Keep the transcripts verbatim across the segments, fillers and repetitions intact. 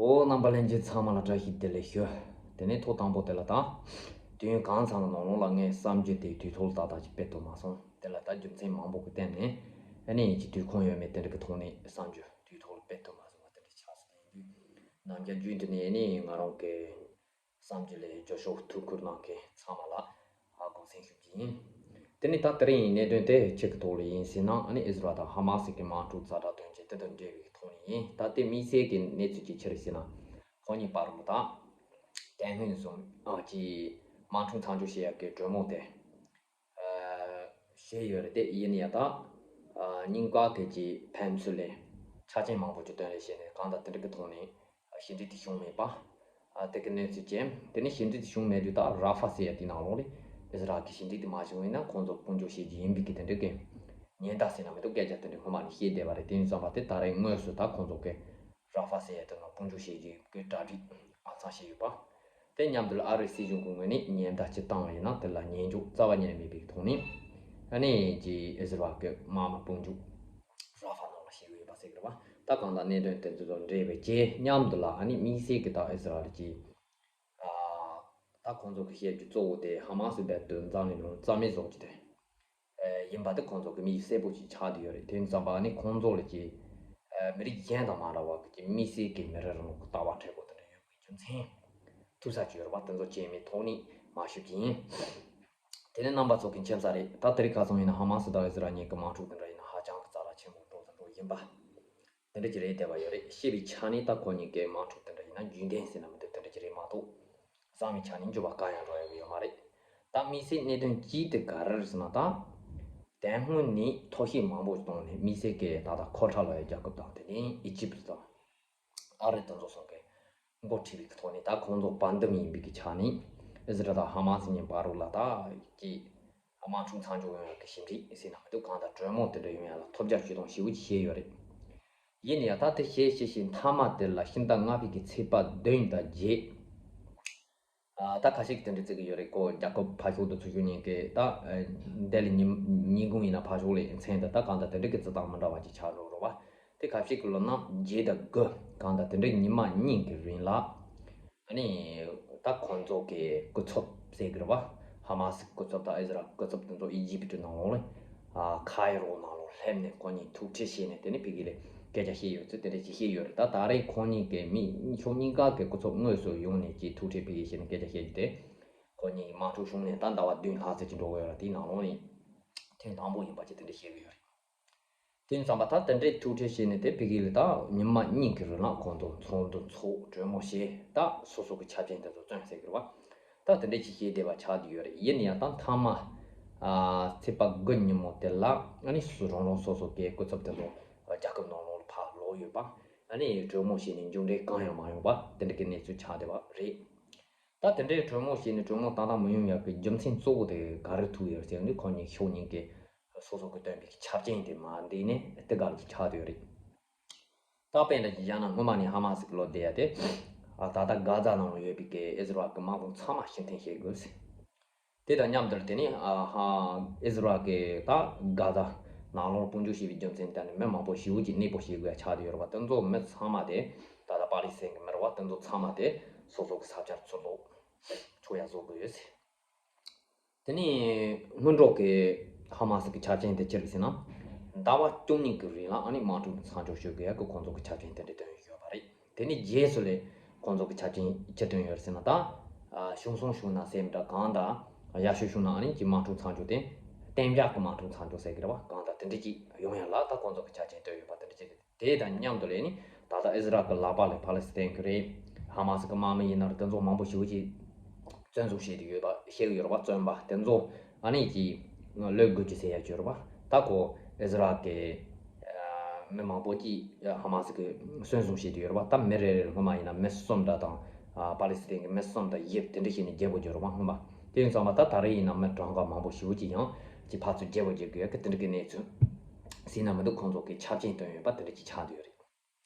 འོ། རྣམ་པ་ལྷན་རྒྱས་ཚང་མ་ལ་བཀྲ་ཤིས་བདེ་ལེགས་ཞུ། དེ་ནས་ཐོག་དང་པོ་དེ་ལ་ད། དུས་ཡུན་གང་ཙམ་ལ་ནང་ལོགས་ལ་ངས་བསམ་རྒྱུ་དེ་དུས་ཐོག་ཏག་ཏག་ཅིག་སྤེལ་ཐུབ་མ་སོང་། དེ་ལ་ད་རྒྱུ་མཚན་མང་པོ་གི་སྟེང་ནས་ཨ་ནི་ཅིག་དུས་ཁོམ་ཡོད་མེད་དེ་འདྲ་གི་ཐོག་ནས་བསམ་རྒྱུ་དུས་ཐོག་ལ་སྤེལ་ཐུབ་མ་སོང་བ་དེ་འདྲ་ཆགས་སོང་། དེ་ཡིན་དུས་ནམ་རྒྱུན་རྒྱུན་དུ་ནས་ཨ་ནི་ང་རང་གི་བསམ་རྒྱུ་ལས་རྒྱུ་ཤོག་ཐུགས་ཁུར་གནང་མཁན་ཚང་མ་ལ་ཨ་དགོངས་སེལ་ཞུ་རྒྱུ་ཡིན། དེ་ནས་ད་དེ་རིང་གི་གནད་དོན་དེ་ཆེད་ཀྱི་ཐོག་ལ་ཡིན་ཟེར་ན། ཨ་ནི་ཨིས་ར་ཨེལ་དང་ཧ་མ་སི་གི་དམག་འཁྲུག་ཛ་དྲག་དོན་རྐྱེན་དེ་དང་འབྲེལ་བའི་ཐོག་ནས་ཡིན། ད་དེ་དམིགས་བསལ་གྱི་གནས་ཚུལ་གྱི་ཕྱིར་ཟེར་ན། ཁོ་གཉིས་བར་དུ་ད་དེ་སྔོན་བཟུང་ཨ་ཅིག་དམག་འཁྲུག་མཚམས་འཇོག་བྱེད་ཡག་གི་གྲོས་མོལ་དེ་ཨ་བྱས་ཡོད་རེད། དེ་ཡིན་ཡང་ད་ཨ་རྙིང་པ་དེ་ཅིག་ཕན་ཚུན་ལ་ཆ་རྐྱེན་མང་པོ་ཅིག་བཏོན་རེས་བྱས་ནས་གང་ལྟར་དེ་འདྲ་གི་ཐོག་ནས་ཨ་ཞི་འགྲིག་དེ་བྱུང་མེད་པ། ཨ་དེ་གི་གནས་ཚུལ་ཅན། དེ་ནས་ཞི་འགྲིག་དེ་བྱུང་མེད་དུས་ད་ར་ཧྥ་ཟེར་ཡ་དེའི་ནང་ལོགས་ལ་ཨིས་ར་ཨེལ་གྱིས་ཞི་འགྲིག་དེ་མ་བྱུང་བས་ན་ཁོང་ཚོ་དཔུང་འཇུག་བྱེད་རྒྱུ་ཡིན་པའི་གི་དེ་འདྲ་གི་ཉེན་བརྡ་ཟེར་ན་མི་འདུག་སྐད་ཆ་དེ་འདྲ་སྔོན་མ་ནས་བཤད་བསྡད་པ་རེད། དེ་ཡིན་ཙང་ད་དེ་ད་རེས་དངོས་སུ་ད་ཁོང་ཚོ་གི་ར་ཧྥ་ཟེར་ཡ་དེ་ནང་དཔུང་འཇུག་བྱེད་རྒྱུ་ཡིན་པའི་གི་གྲ་སྒྲིག་ཨ་ཚང་བྱས་ཡོད་པ། དེ་མཉམ་དུ་ལ་ཨ་རིའི་སྲིད་གཞུང་གི་ངོས་ནས་ཉེན་བརྡ་ཅིག་བཏང་བ་ཡིན་ན་དེ་ལ་ཉན་འཇོག་རྩ་བ་ཉིད་ནས་མེད་པའི་ཐོག་ནས་ཨ་ནི་ཅིག་ཨིས་ར་ཨེལ་གྱི་དམག་མི་དཔུང་འཇུག་ར་ཧྥ་ནང་ལ་བྱེད་ཀྱི་ཡོད་པ་ཟེར་གི་རེད་བ། ད་གང་ལྟར་གནད་དོན་དེ་ཚོ་དང་འབྲེལ་བའི་རྗེས་མཉམ་དུ་ལ་ཨ་ནི་དམིགས་བསལ་གྱི་ད་ཨིས་ར་ཨེལ་གྱི་ཨ་ད་ཁོང་ཚོ་གི་བཤད་རྒྱུ་གཙོ་བོ་དེ་ཧ་མ་སི་རྦད་དེ་འཛམ་གླིང་ནང་རྩ་མེད་བཟོ་རྒྱུ་དེ་ཨ་ཡིན་པ་དེ་ཁོང་ཚོ་གི་དམིགས་ཡུལ་གསལ་པོ་ཞིག་ཆགས་བསྡད་ཡོད་རེད། དེ་ཡིན་ཙང་ཨ་ནི་ཁོང་ཚོ་ལ་ཅིག་ཨ་མི་རིགས་གཞན་དང་མ་འདྲ་བ་གི་ཅིག་དམིགས་བསལ་གྱི་མི་རེ་རེ་ལ་ལྟ་བ་འཕྲོད་པོ་དེ་འདྲ་ཡོད་པའི་རྒྱུ་མཚན་ཐུག་ས་ཅིག་ཡོད་རེད་བ། དེ་ཚོ་སྐྱེས་མའི་ཐོག་ནས་མ་ཞུ་གི་ཡིན། དེ་ནས་རྣམ་པ་ཚོ་གི་མཁྱེན་ས་རེད། ད་དེ་རིང་ཁ་སང་ཡིན་ན་ཧ་མ་སི་དང་ཨིས་ར་ཨེལ་གཉིས་ཀྱི་དམག་འཁྲུག་དེ་འདྲ་ཡིན་ན་ཧ་ཅང་གི་ཛ་དྲག་ཆེན་པོ་འགྲོ་དང་འགྲོ་བཞིན་པ་དེ་འདྲ་ཅིག་རེད་བསྡད་པ་ཡོད་རེད། བཤད་པའི་ཆ་ནས་ད་ཁོ་གཉིས་ཀའི་དམག་འཁྲུག་དེ་འདྲ་ཡིན་ན་རྒྱུན་ལྡན་ཟེར་ན་མི་འདུག་དེ་འདྲ་ཅིག་རེད་མ་གཏོགས་བཟང་བའི་ཆ་ནས་འགྱུར་བ་གང་ཡང་འགྲོ་ཡ་ཡོད་མ་རེད། ད་དམིགས་བསལ་གནད་དོན་གཅིག་དེ་ག་རེ་རེད་ཟེར་ན། ད་དེ་སྔོན་ནས་ཐོ་བཤད་མང་པོ་བཏང་ནས་དམིགས་བསལ་གྱི་ད་ལྟ་ཁོ་ཐག་ལ་ཡ་རྒྱལ་ཁབ་དང་དེ་ནས་ཨི་ཇིབ་དང་ཨ་རི་དེ་ཚོ་ཚང་གི་འགོ་ཁྲིད་པའི་ཐོག་ནས་ད་ཁོང་ཚོ་བར་འདུམ་ཡིན་པའི་གི་ཆ་ནས་ཨི་ཟི་རལ་དང་ཧ་མ་སི་གཉིས་བར་རུ་ལ་ད་ཀྱི་དམག་འཁྲུག་མཚམས་འཇོག་ཡོང་ཡག་གི་ཞིབ་འཇུག་ཟེར་ན་མི་འདུག་གང་ལྟར་གྲོས་མོལ་དེ་འདྲ་ཡོང་ཡག་ལ་ཐོབ་རྒྱ་ཇུས་གཏོང་ཞེ་པོ་ཅིག་བྱས་ཡོད་རེད། ཡིན་ན་ཡང་ད་དེ་བྱས་བྱས་བྱས་མཐའ་མ་དེ་ལ་ཕྱི་ཟླ་ལྔ་པའི་གི་ཚེས་པ་བདུན་དང་བརྒྱད། ཨ་ད་ཁ་ཤས་ཀྱིས་དེ་འདྲ་བརྩི་གི་ཡོད་རེད། ཁོ་རྒྱལ་ཁབ་ཕར་ཕྱོགས་དང་ཚུར་ཕྱོགས་གཉིས་ཀྱི་ད་ཨ་འདི་ལ་ཉིན་ཉིན་གུང་ཡིན་ན་ཕར་ཕྱོགས་ལ་མཚན་དེ་ད་གང་ལྟར་དེ་འདྲ་གི་བརྩི་སྟངས་མི་འདྲ་བ་ཅིག་ཆགས་འགྲོ་རེད་བ། དེ་ཁ་ཤས་ཀྱི་ལོ་ན་བརྒྱད་དང་དགུ་གང་ལྟར་དེ་འདྲའི་ཉི་མ་གཉིས་ཀྱི་རིང་ལ་ཨ་ནི་ད་ཁོང་ཚོ་གི་སྐུ་ཚབ་ཟེར་གི་རེད་བ། ཧ་མ་སི་སྐུ་ཚབ་དང་ཨི་ཟི་རལ་སྐུ་ཚབ་དེ་ཚོ་ཨི་ཇིབ་ཀྱི་ནང་ལོགས་ལ་ཨ་ཁ་ཡི་རོ་ནང་ལོགས་སླེབས་ནས་ཁོ་གཉིས་ཐུག་འཕྲད་བྱས་ནས་དེ་ནས་ཕ་གི་ལ་སྐད་ཆ་བཤད་ཡོད་ཚུལ་དེ་འདྲ་ཅིག་བཤད་ཡོད་རེད། ད་ད་རེས་ཁོ་གཉིས་ཀྱི་མི་ཕྱོགས་གཉིས་ཀ་གི་སྐུ་ཚབ་དངོས་སུ་ཡོང་ནས་ཅིག་ཐུག་འཕྲད་ཕ་གི་བྱས་ནས་སྐད་ཆ་བཤད་རྒྱུ་དེ་ཁོ་གཉིས་དམག་འཁྲུག་བྱུང་ནས་ད་ཟླ་བ་བདུན་ལྷག་ཙམ་ཅིག་འགྲོ་གི་ཡོད་རེད། དེའི་ནང་ལོགས་ནས་ཐེངས་དང་པོ་ཡིན་པ་ཅིག་དེ་འདྲ་བཤད་གི་ཡོད་རེད། དེ་ཡིན་ཙང་པ་ད་དེ་འདྲའི་ཐུག་འཕྲད་བྱས་ནས་དེ་ཕ་གི་ལ་ད་ཉི་མ་གཉིས་ཀྱི་རིང་ལ་ཁོང་ཚོ་ཚོགས་འདུ་ཚོགས་གྲོས་མོལ་བྱས། ད་སོ་སོ་གི་ཆ་རྐྱེན་དེ་ཚོ་བརྩོན་ཟེར་གི་རེད་བ། ད་དེ་འདྲའི་ཅིག་བྱས་བསྡད་པ་ཆགས་བསྡད་ཡོད་རེད། ཡིན་ན་ཡང་ད་མཐའ་མ་ཨ་ཚེས་པ་དགུ་ཉིན་མོ་དེ་ལ་ཨ་ནི་སོ་སོ་རང་རང་སོ་སོ་གི་སྐུ་ཚབ་དེ་ཚོ་རྒྱལ་ཁབ་ནང་ལོགས་ལ་ཕར་ལོག་ཡོད་པ། ཨ་ནི་གྲོས་མོལ་བྱས་ནས་མཇུག་འབྲས་གང་ཡང་མ་ཡོང་པ་དེ་འདྲ་གི་གནས་ཚུལ་ཆགས་བསྡད་པ་རེད། ད་དེ་འདྲའི་གྲོས་མོལ་བྱས་ནས་གྲོས་མོལ་ཏག་ཏག་མི་ཡོང་ཡག་གི་རྒྱུ་མཚན་གཙོ་བོ་དེ་ག་རེ་ཐུག་ཡོད་ཟེར་ན། ཁོ་གཉིས་ཕྱོགས་གཉིས་ཀྱི་སོ་སོ་གི་བཏོན་པའི་ཆ་རྐྱེན་དེ་མ་འགྲིག་ནས་དེ་ག་ལ་ཅིག་ཆགས་བསྡད་ཡོད་རེད། ད་དཔེ་འདྲ་ཅིག་བཞག་ན་སྔོན་མ་ནས་ཧ་མ་སི་གི་ལོ་དེ་ཡ་དེ་ཨ་ད་ལྟ་གྷ་ཛ་ནང་ལ་ཡོད་པའི་གི་ཨི་ཟི་རལ་གི་དམག་དཔུང་ཚང་མ་ཕྱིར་འཐེན་བྱེད་དགོས་ཟེར། དེ་དང་མཉམ་དུ་དེ་ནས་ཨ་ཧ་ཨི་ཟི་རལ་གི་ད་གྷ་ཛ་ནང་ལོགས་དཔུང་འཇུག་བྱས་པའི་རྒྱུ་མཚན་དེ་ནི་མི་མང་པོ་ཞེ་པོ་ཅིག་གནས་སྤོ་བྱེད་དགོས་ཡ་ཆགས་བསྡད་ཡོད་རེད་བ། དེ་ཚོ་མི་ཚང་མ་དེ་ད་ལྟ་པ་ལི་སི་ཐན་གི་མི་རེད་བ། དེ་ཚོ་ཚང་མ་དེ་སོ་སོ་གི་ས་ཆར་ཚུར་ལོག་ཆོག་ཡ་བཟོ་དགོས་ཡོད་ཟེར། དེ་ནས་སྔོན་འགྲོ་གི་ཧ་མ་སི་གི་ཆ་རྐྱེན་དེ་ཅི་རེད་ཟེར་ན། ཟླ་བ་བཅུ་གཉིས་ཀྱི་རིང་ལ་ཨ་ནི་དམག་འཁྲུག་མཚམས་འཇོག་བྱེད་དགོས་ཡ་གི་ཁོང་ཚོ་གི་ཆ་རྐྱེན་དེ་འདྲ་བཏོན་ཡོད་པ་རེད། དེ་ནས་རྗེས་སུ་ལས་ཁོང་ཚོ་གི་ཆ་རྐྱེན་ཅི་བཏོན་ཡོད་རེད་ཟེར་ན། ད་ཨ་བྱུང་སོང་བྱུང་ན་ཟེར་མི་འདྲ་གང་ལྟར་ཡག་ཤོས་བྱུང་ན་ཨ་ནི་ཀྱི་དམག་འཁྲུག་མཚམས་འཇོག་དེ་གཏན་འཇགས་ཀྱི་དམག་འཁྲུག་མཚམས་འཇོག་ཟེར་གི་རེད་བ། གང་ལྟར་དེ་འདྲ་ཅིག་ཡོང་ཡ་ལ་ད་ཁོང་ཚོ་གི་ཆ་རྐྱེན་བཏོན་ཡོད་པ་དེ་འདྲ་ཅིག་རེད། དེ་དང་མཉམ་དུ་ལས་ནི་ད་ལྟ་ཨི་ཟི་རལ་གི་ལག་པ་ལ་པ་ལི་སི་ཐན་གི་རེད། ཧ་མ་སི་གི་དམག་མི་ཡིན་ན་རེད། དེ་ཚོ་མང་པོ་ཞེ་པོ་ཅིག་བཙོན་བཟུང་བྱས་ཏེ་ཡོད་པ་བཤད་གི་ཡོད་རེད་བ། བཙོན་པ་དེ་ཚོ་ཨ་ནི་ཀྱི་ལོ་དགུ་བཅུ་ཟེར་ཡ་ཅིག་ཡོད་རེད་བ། ད་ཁོ་ཨི་ཟི་རལ་གི་ཨ་མི་མང་པོ་ཅིག་ཧ་མ་སི་གི་བཙོན་བཟུང་བྱས་ཏེ་ཡོད་རེད་བ། ད་མི་རེ་རེར་སྔོན་མ་ཡིན་ན་མི་གསུམ་འདྲ་དང་ཨ་པ་ལི་སི་ཐན་གི་མི་གསུམ་དང་བཞི་དེ་འདྲ་བྱས་ནས་བརྗེ་པོ་ཅིག་ཡོད་རེད་བ། སྔོན་མ་དེ་ཡིན་ཙང་མ་ད་ད་རེས་ཡིན་ན་མི་གྲངས་ཀ་མང་པོ་ཞེ་པོ་ཅིག་ཡང་ཅིག་ཕར་ཚུར་བརྗེ་པོ་བརྗེ་དགོས་ཡ་གི་དེ་འདྲ་གི་གནས་ཚུལ་ཟེར་ན་མི་འདུག་ཁོང་ཚོ་གི་ཆ་རྐྱེན་བཏོན་ཡོད་པ་དེ་འདྲ་ཅིག་ཆགས་བསྡད་ཡོད་རེད།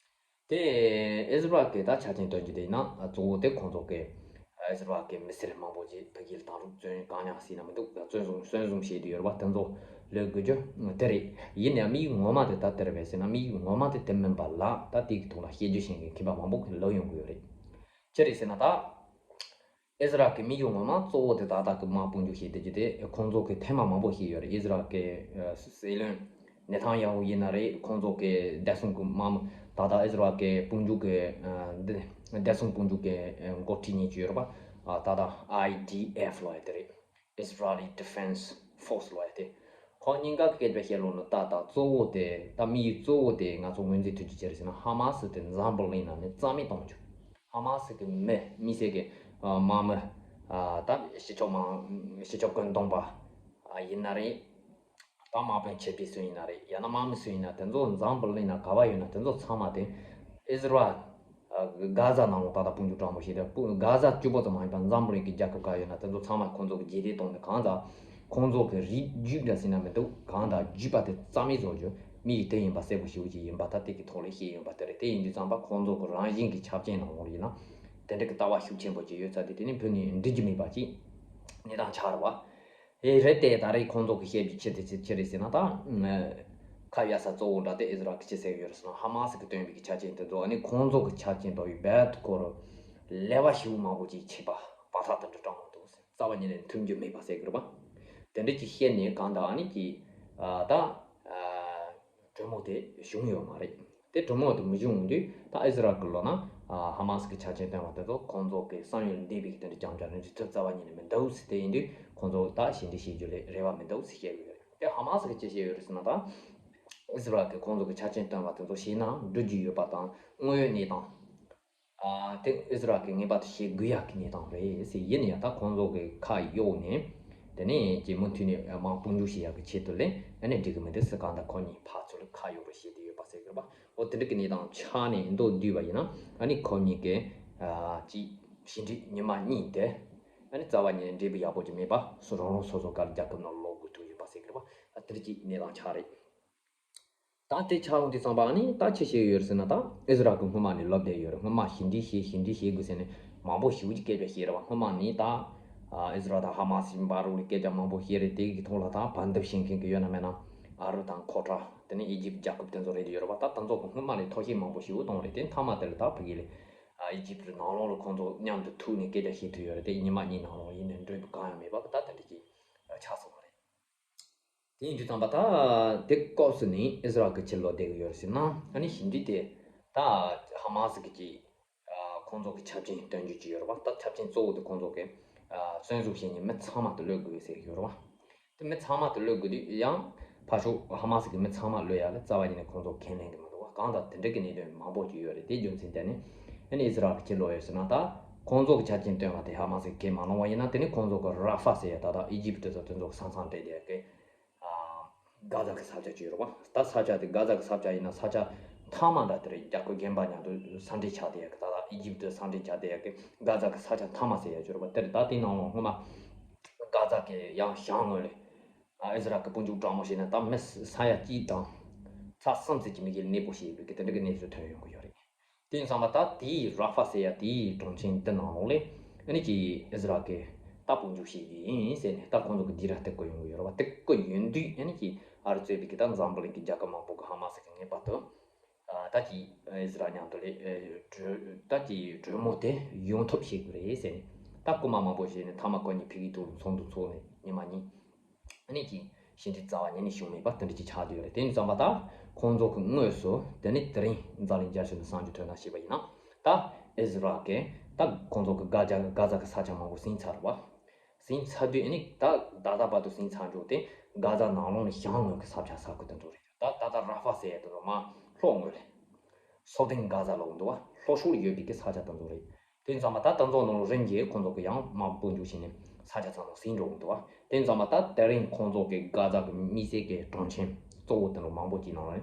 དེ་ཨི་ཟི་རལ་གྱི་ད་ཆ་རྐྱེན་སྟོན་རྒྱུ་དེ་ཡིན་ན་གཙོ་བོ་དེ་ཁོང་ཚོ་གི་ ཨི་ཟི་རལ་གྱི་མི་སེར་མང་པོ་ཅིག་ཕ་གིར་བཏང་རུག་བཙོན་གང་ཉག་ཟིན་ན་མི་འདུག་བཙོན་བཟུང་བཙོན་བཟུང་བྱས་ཏེ་ཡོད་རེད་པ། དེ་ཚོ་ལོས་དགོས་རྒྱུ་དེ་རེད། ཡིན་ནའང་དམིགས་ཡུལ་ངོ་མ་དེ་ད་དེ་རེད་པས་ཟེར་ན། དམིགས་ཡུལ་ངོ་མ་དེ་དེ་མིན་པ་ལ། ད་དེ་གི་ཐོག་ལ་བཤད་རྒྱུ་བཤད་མཁན་མཁས་པ་མང་པོ་གིས་ལབ་ཡོང་གི་ཡོད་རེད། ཅི་རེད་ཟེར་ན། ད་ཨི་ཟི་རལ་གྱི་དམིགས་ཡུལ་ངོ་མ་གཙོ་བོ་དེ་ད་ལྟ་གི་དམག་དཔུང་འཇུག་བྱས་བསྡད་རྒྱུ་དེ། ཁོང་ཚོ་གིས་ཐེངས་མ་མང་པོ་བཤད་ཡོད་རེད། ཨི་ཟི་རལ་གྱི་ཨ་སྲིད་བློན་ནེ་ཐན་ཡ་ཧུ་ཡིན་ན་རེད། ཁོང་ཚོ་གི་བདེ་སྲུང་གི་དམག་མི། ད་ལྟ་ཨི་ཟི་རལ་གྱི་དཔུང་འཇུག་གི་ཨ་འདི་བདེ་སྲུང་དཔུང་འཇུག་གི་ཨ་འགོ་ཁྲིད་གཉིས་ཀྱི་ཡོད་རེད་པ། ཨ་ད་ལྟ་ཨའི་ཌི་ཨེཕ་ལབ་ཡ་དེ་རེད། Israeli Defense Force ལབ་ཡ་དེ། ཁོང་གཉིས་ཀ་གི་སྐད་ཆ་བཤད་ལོང་ན། ད་ལྟ་གཙོ་བོ་དེ། ད་དམིགས་ཡུལ་གཙོ་བོ་དེ་ང་ཚོ་ངོས་འཛིན་ཐུབ་རྒྱུ་ཅི་རེད་ཟེར་ན། ཧ་མ་སི་དེ་འཛམ་བུ་གླིང་ནང་ནས་རྩ་མེད་གཏོང་རྒྱུ། ཧ་མ་སི་གི་མི་མི་སེར་གི་ཨ་དམག་མི། ཨ་ད་ཕྱི་ཕྱོགས་མང་ཕྱི་ཕྱོགས་ཀུན་སྡོམ་པ་ཨ་ཡིན་ན་རེད། ད་དམག་དཔོན་ཆེ་བའི་སུ་ཡིན་ན་རེད། ཡང་ན་དམག་མི་སུ་ཡིན་ན། དེ་ཚོ་འཛམ་བུ་གླིང་ན་ག་པར་ཡོད་ན་དེ་ཚོ་ཚང་མ་དེ་ཨི་ཟི་རལ། ཨ་གྷ་ཛ་ནང་ལོགས་ད་ལྟ་དཔུང་འཇུག་དྲག་མོ་ཞིག་དང་། དཔུང་གྷ་ཛ་གཅིག་པོ་ཙམ་མ་ཡིན་པར་འཛམ་བུ་གླིང་གི་རྒྱལ་ཁབ་ག་ཡོད་ན་དེ་ཚོ་ཚང་མ་ཁོང་ཚོ་གི་རྗེས་འདེད་གཏོང་ནས། གང་ལྟར་ཁོང་ཚོ་གི་རིགས་རྒྱུད་འདྲ་ཟེར་ན་མི་འདུག་གང་ལྟར་རྒྱུད་པ་དེ་རྩ་མེད་བཟོ་རྒྱུ། དམིགས་ཡུལ་དེ་ཡིན་པ་གསལ་པོ་ཞེ་པོ་ཅིག་ཡིན་པ་ད་དེ་གི་ཐོག་ལ་བཤད་ཡོང་པ་དེ་རེད། དེ་ཡིན་དུས་ཙམ་པ་ཁོང་ཚོ་གི་རང་བཞིན་གྱི་ཆ་རྐྱེན་ནང་ལོགས་ཡིན་ན་དེ་འདྲ་གི་ལྟ་བ་ཤུགས་ཆེན་པོ་ཅིག་ཡོད་ཚ་དེ། དེ་ནི་བོད་ནས་འགྲིག་རྒྱུ་མེད་པ་ཅིག་གནས་སྟངས་ཆགས་རེད་པ། ཨེ་རེད་དེ། ད་རེས་ཁོང་ཚོ་གི་བཤད་རྒྱུ་ཆེ་དེ་ཆེ་ཆེ་རེད་ཟེར་ན། ད་ཁ་གཡར་ས་གཙོ་བོ་འདྲ་དེ་ཨི་ཟི་རལ་གི་ཅི་ཟེར་ཡོད་རེད་ཟེར་ན། ཧ་མ་སི་གི་སྟོན་པའི་གི་ཆ་རྐྱེན་དེ་ཚོ། ཨ་ནི་ཁོང་ཚོ་གི་ཆ་རྐྱེན་དོ་ཡི་རྦད་ཁོ་རུ་ལེ་བ་ཞིག་མང་པོ་ཅིག་ཆེ་བ་བར་ཐག་དེ་འདྲ་གྲངས་མང་འདུག་ཟེར། རྩ་བ་ཉིད་ནས་མཐུན་རྒྱུ་མེད་པ་ཟེར་གི་རེད་པ། དེ་འདྲ་ཅིག་བཤད་ནས་གང་ལྟར་ཨ་ནི་ཀྱི་ཨ་ད་ཨ་གྲོས་མོལ་དེ་བྱུང་ཡོད་མ་རེད། དེ་གྲོས་མོལ་དུ་མི་འབྱུང་དུས། ད་ཨི་ཟི་རལ་གྱི་ལོ་ན་ཨ་ཧ་མ་སི་གི་ཆ་རྐྱེན་བཏོན་པ་དེ་ཚོ་ཁོང་ཚོ་གི་བསམ་ཡུལ་འདས་པའི་གི་དེ་འདྲ་རྐྱང་རྐྱང་རེད། འགྲིག་ཐབས་རྩ་བ་ཉིད་ནས་མི་འདུག་ཟེར། དེ་ཡིན་དུས་ཁོང་ཚོ་ད་ཞི་འགྲིག་བྱེད་རྒྱུ་ལས་རེ་བ་མི་འདུག་ཟེར་བཤད་ཀྱི་ཡོད་རེད། དེ་ཧ་མ་སི་གི་ཅི་བཤད་ཡོད་རེད་ཟེར་ན། ད་ཨི་ཟི་རལ་གྱི་ཁོང་ཚོ་གི་ཆ་རྐྱེན་བཏོན་པ་དེ་ཚོ་བྱས་ན་འགྲིག་རྒྱུ་ཡོད་པ་དང་། དངོས་ཡོད་གནས་སྟངས་ཨ་དེ་ཨི་ཟི་རལ་གྱི་ངེས་པར་དུ་བྱེད་དགོས་ཡག་གི་གནས་སྟངས་རེད་ཟེར། ཡིན་ཡང་ད་ཁོང་ཚོ་གི་ཁ་གཡོགས་ནས་དེ་ནས་ཀྱི་མུ་མཐུད་ནས་དམག་དཔུང་འཇུག་བྱེད་ཡག་གི་ཆེད་དུ་ལས་ཨ་ནི་འགྲིག་གི་མི་འདུག་ཟེར། གང་ལྟར་ཁོ་གཉིས་ཕར་ཚུར་ཁ་གཡོགས་རེ་བྱེད་དེ་ཡོད་པ་ཟེར་གི་རེད་པ། འོ་དེ་འདྲ་གི་གནས་སྟངས་ཆགས་ནས་མདོར་བསྡུས་པ་ཡིན་ན། ཨ་ནི་ཁོ་གཉིས་ཀྱི་ཨ་ཅིག་ཞི་འགྲིག་ཉི་མ་གཉིས་དེ་ཨ་ནི་རྩ་བ་ཉིད་ནས་འབྲས་བུ་ཡག་པོ་ཅིག་མེད་པ། སུ་རང་རང་སོ་སོ་ག་ལ་རྒྱལ་ཁབ་ནང་ལོག་དགོས་ཐུག་ཡོད་པ་ཟེར་གི་རེད་པ། ཨ་དེ་འདྲ་གི་གནས་སྟངས་ཆགས་རེད། ད་དེ་ཆགས་ཡོང་དུས་ཙམ་པ་ཨ་ནི་ད་ཅི་བྱས་ཡོད་རེད་ཟེར་ན། ད་ཨི་ཟི་རལ་གྱིས་སྔོན་མ་ནས་ལབ་བསྡད་ཡོད་རེད། སྔོན་མ་ཞི་འགྲིག་བྱེད་ཞི་འགྲིག་བྱེད་དགོས་ཟེར་ནས་མང་པོ་ཞེ་པོ་ཅིག་སྐད་ཆ་བཤད་རེད་པ། སྔོན་མ་ནས་ད་ཨ་ཨི་ཟི་རལ་དང་ཧ་མ་སི་བར་ལ་སྐད་ཆ་མང་པོ་བཤད་རེད། དེ་གི་ཐོག་ལ་ད་བར་འདུམ་བྱེད་མཁན་གྱི་ཡོད་ན་མེད་ན་ཨ་རི་དང་ཁོ་ཊ། དེ་ནས་ཨི་ཇིབ་རྒྱལ་ཁབ་དེ་ཚོ་རེད་ཡོད་རེད་པ། ད་དེ་ཚོ་གི་སྔོན་མ་ནས་ཐུགས་ཞིབ་མང་པོ་ཞེ་པོ་གཏོང་རེད། དེ་མཐའ་མ་དེ་ལ་ད་ཕ་གི་ལ་ཨ་ཨི་ཇིབ་ནང་ལོགས་ལ་ཁོང་ཚོ་མཉམ་དུ་ཐུག་ནས་སྐད་ཆ་བཤད་ཐུབ་ཡོད་རེད། དེ་ཉི་མ་གཉིས་ནང་ལོགས་ཡིན་ནའི་འགྲུབ་གང་ཡང་མེད་པ་ད་དེ་འདྲ་ཅིག་ཆགས་སོང་བ་རེད། དེ་ཡིན་དུས་ཙམ་པ་ད་དེ་སྐབས་སུ་ནི་ཨི་ཟི་རལ་གྱིས་ཅི་ལབ་བསྡད་ཀྱི་ཡོད་རེད་ཟེར་ན། ཨ་ནི་ཞི་འགྲིག་དེ་ད་ཧ་མ་སི་གི་ཅིག་ཨ་ཁོང་ཚོ་གི་ཆ་རྐྱེན་སྟོན་རྒྱུ་ཅིག་ཡོད་རེད་པ། ད་ཆ་རྐྱེན་གཙོ་བོ་དེ་ཁོང་ཚོ་གི་ཨ་བཙོན་བཟུང་བྱེད་མཁན་མི་ཚང་མ་དེ་གློད་དགོས་ཟེར་གྱི་ཡོད་རེད་པ། དེ་མི་ཚང་མ་དེ་གློད་དགོས་དུས་ཡང་ཕར་ཕྱོགས་ཧ་མ་སི་གི་མི་ཚང་མ་གློད་ཡ་ལ་རྩ་བ་ཉིད་ནས་ཁོང་ཚོ་ཁས་ལེན་གྱི་མི་འདུག་པ། གང་ལྟར་དེ་འདྲ་གི་གནད་དོན་མང་པོ་ཅིག་ཡོད་རེད། དེའི་རྒྱུ་མཚན་དེ་ནི་ཨ་ནི་ཨི་ཟི་རལ་གྱིས་ཅི་ལབ་ཡོད་ཟེར་ན། ད་ཁོང་ཚོ་གི་ཆ་རྐྱེན་བཏོན་པ་དེ་ཧ་མ་སི་གིས་ཁས་མ་བླངས་པ་ཡིན་ན། དེ་ནི་ཁོང་ཚོ་གི་ར་ཧྥ་ཟེར་ཡ་ད་ལྟ་ཨི་ཇིབ་དེ་ཚོ་དེ་ཚོ་གི་ས་མཚམས་སྤྲད་བསྡད་ཡ་གི་ཨ་གྷ་ཛ་གི་ས་ཆ་ཅིག་ཡོད་རེད་པ། ད་ས་ཆ་དེ་གྷ་ཛ་གི་ས་ཆ་ཡིན་ན་ས་ཆ་མཐའ་མ་འདྲ་དེ་རེད། རྒྱལ་ཁབ་གཞན་པ་མཉམ་དུ་ས་འབྲེལ་ཆགས་བསྡད་ཡ་གི། ད་ལྟ་ཨི་ཇིབ་དེ་ས་འབྲེལ་ཆགས་བསྡད་ཡ་གི་གྷ་ཛ་གི་ས་ཆ་མཐའ་མ་ཟེར་ཡ་ཅིག་ཡོད་རེད་པ། དེར་ད་དེའི་ནང་ལོགས་སྔོན་མ་གྷ་ཛ་གི་ཡང་བྱང་ངོས་ལ་ཨ་ཨི་ཟི་རལ་གྱི་དཔུང་འཇུག་དྲག་མོ་བྱས་ནས་ད་མི་ས་ཡ་གཅིག་དང་ཚ་གསུམ་ཙམ་གྱི་མི་གིས་གནས་སྤོ་བྱས་ཡོད་པའི་གི་དེ་འདྲ་གི་གནས་ཚུལ་ཐོན་ཡོང་གི་ཡོད་རེད། དེ་ཡིན་ཙང་མ་ད་དེའི་ར་ཧྥ་ཟེར་ཡ་དེའི་གྲོང་ཁྱེར་འདི་ནང་ལོགས་ལ་ཨ་ནི་ཀྱི་ཨི་ཟི་རལ་གྱིས་ད་དཔུང་འཇུག་བྱེད་ཀྱི་ཡིན་ཟེར་ནས་ད་ཁོང་ཚོ་གི་སྡིགས་ར་དེ་བསྐུལ་ཡོང་གི་ཡོད་རེད་པ། དེ་བསྐུལ་ཡོང་དུས་ཨ་ནི་ཀྱི་ཨ་རི་གཙོས་པའི་གི་ད་འཛམ་བུ་གླིང་གི་རྒྱལ་ཁབ་མང་པོ་གིས་ཧ་མ་སི་གི་ངེས་པར་དུ་ཨ་ད་ཀྱི་ཨི་ཟི་རལ་མཉམ་དུ་ལས་ཨ་གྲོས་ད་ཀྱི་གྲོས་མོལ་དེ་ཡོང་ཐབས་བྱེད་དགོས་རེད་ཟེར་ནས། ད་སྐུལ་མ་མང་པོ་བྱས་ནས་མཐའ་མ་ཁོ་གཉིས་ཕ་གིའི་ཐོག་ལ་ཚོགས་འདུ་ཚོགས་ནས་ཉི་མ་གཉིས། ཨ་ནི་ཀྱི་ཞི་འགྲིག་རྩ་བ་ཉིད་ནས་བྱུང་མེད་པ་དེ་འདྲ་ཅིག་ཆགས་བསྡད་ཡོད་རེད། དེ་ཡིན་ཙང་མ་ད་ཁོང་ཚོ་གི་དངོས་སུ་དེ་ནི་དེ་རིང་འཛམ་གླིང་རྒྱལ་སྤྱི་ནས་གསར་འགྱུར་ཐོན་ན་ཞེས་པ་ཡིན་ན། ད་ཨི་ཟི་རལ་གྱིས་ད་ཁོང་ཚོ་གི་གྷ་ཛ་གྷ་ཛ་གི་ས་ཆ་མང་པོ་ཟིན་ཚར་བ། ཟིན་ཚར་དུས་ཨ་ནི་ད་ད་ལྟ་བར་དུ་ཟིན་ཚར་འཇོག་དེ་གྷ་ཛ་ནང་ལོགས་ནས་བྱང་ངོས་ཀྱི་ས་ཆ་ས་ཁུལ་དེ་ཚོ་རེད། ད་ད་ལྟ་ར་ཧྥ་ཟེར་ཡ་དེ་ཚོ་མར་ལྷོ་ངོས་ལ་སོ་ལྡིང་གྷ་ཛ་ལབ་འདུག་བ། ལྷོ་ཕྱོགས་ལ་ཡོད་པའི་གི་ས་ཆ་དེ་ཚོ་རེད། དེ་ཙམ་པ་ད་དེ་ཚོ་ནང་ལོགས་རིམ་གྱིས་ཁོང་ཚོ་གི་ཡང་དམག་དཔུང་འཇུག་བྱས་ནས་ས་ཆ་ཚང་མ་ཟིན་འགྲོ་གི་འདུག་བ། དེ་ཙམ་པ་ད་དེ་རིང་ཁོང་ཚོ་གི་གྷ་ཛ་གི་དམིགས་བསལ་གྱི་གྲོང་ཁྱེར་གཙོ་བོ་དེ་ཚོ་མང་པོ་ཅིག་ནང་ལ་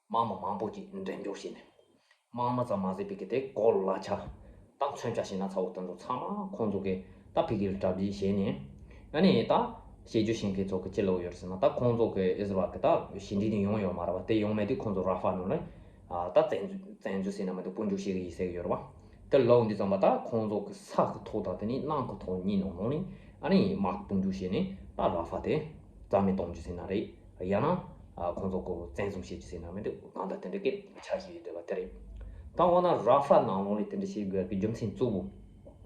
དམག་མི་མང་པོ་ཅིག་འགྲེམས་འཇོག་བྱས་ནས། དམག་མི་ཙམ་མ་ཟད་པའི་གི་དེ་གོ་ལ་ཆ་དང་མཚོན་ཆ་ཞིག་ན་ཚ་བོ་དེ་ཚོ་ཚང་མ་ཁོང་ཚོ་གི་ད་ཕ་གིར་གྲ་སྒྲིག་བྱས་ནས། ཨ་ནི་ད་བཤད་རྒྱུ་བཤད་མཁན་ཚོ་གི་ཅི་ལབ་ཡོད་ཟེར་ན། ད་ཁོང་ཚོ་གི་ཨི་ཟི་རལ་གི་ད་ཞི་འགྲིག་ནི་ཡོང་ཡོད་མ་རེད་བ། དེ་ཡོང་མེད་དུས་ཁོང་ཚོ་ར་ཧྥ་ནང་ལ་ཨ་ད་བཙན་འཛུལ་བཙན་འཛུལ་ཟེར་ན་མི་འདུག་དཔུང་འཇུག་བྱེད་གི་ཡིན་ཟེར་གི་ཡོད་རེད་བ། དེ་ལོག་འདི་ཙམ་པ་ད་ཁོང་ཚོ་གི་ས་གི་ཐོག་དང་དེ་ནས་གནམ་གི་ཐོག་གཉིས་ནང་ནང་ནས་ཨ་ནི་དམག་དཔུང་འཇུག་བྱས་ནས་ད་ར་ཧྥ་དེ་རྩ་མེད་གཏོང་རྒྱུ་ཟེར་ན་རེད། ཡང་ན་ཨ་ཁོང་ཚོ་གོ་བཙན་བཟུང་བྱེད་རྒྱུ་ཟེར་ན་མི་འདུག་གང་ལྟར་དེ་འདྲ་གི་ཆ་ཞིག་ཡོད་བསྡད་པ་དེ་རེད། ད་འོ་ན་ར་ཧྥ་ནང་ལོགས་ལ་དེ་འདྲ་བྱེད་དགོས་ཡག་གི་རྒྱུ་མཚན་གཙོ་བོ་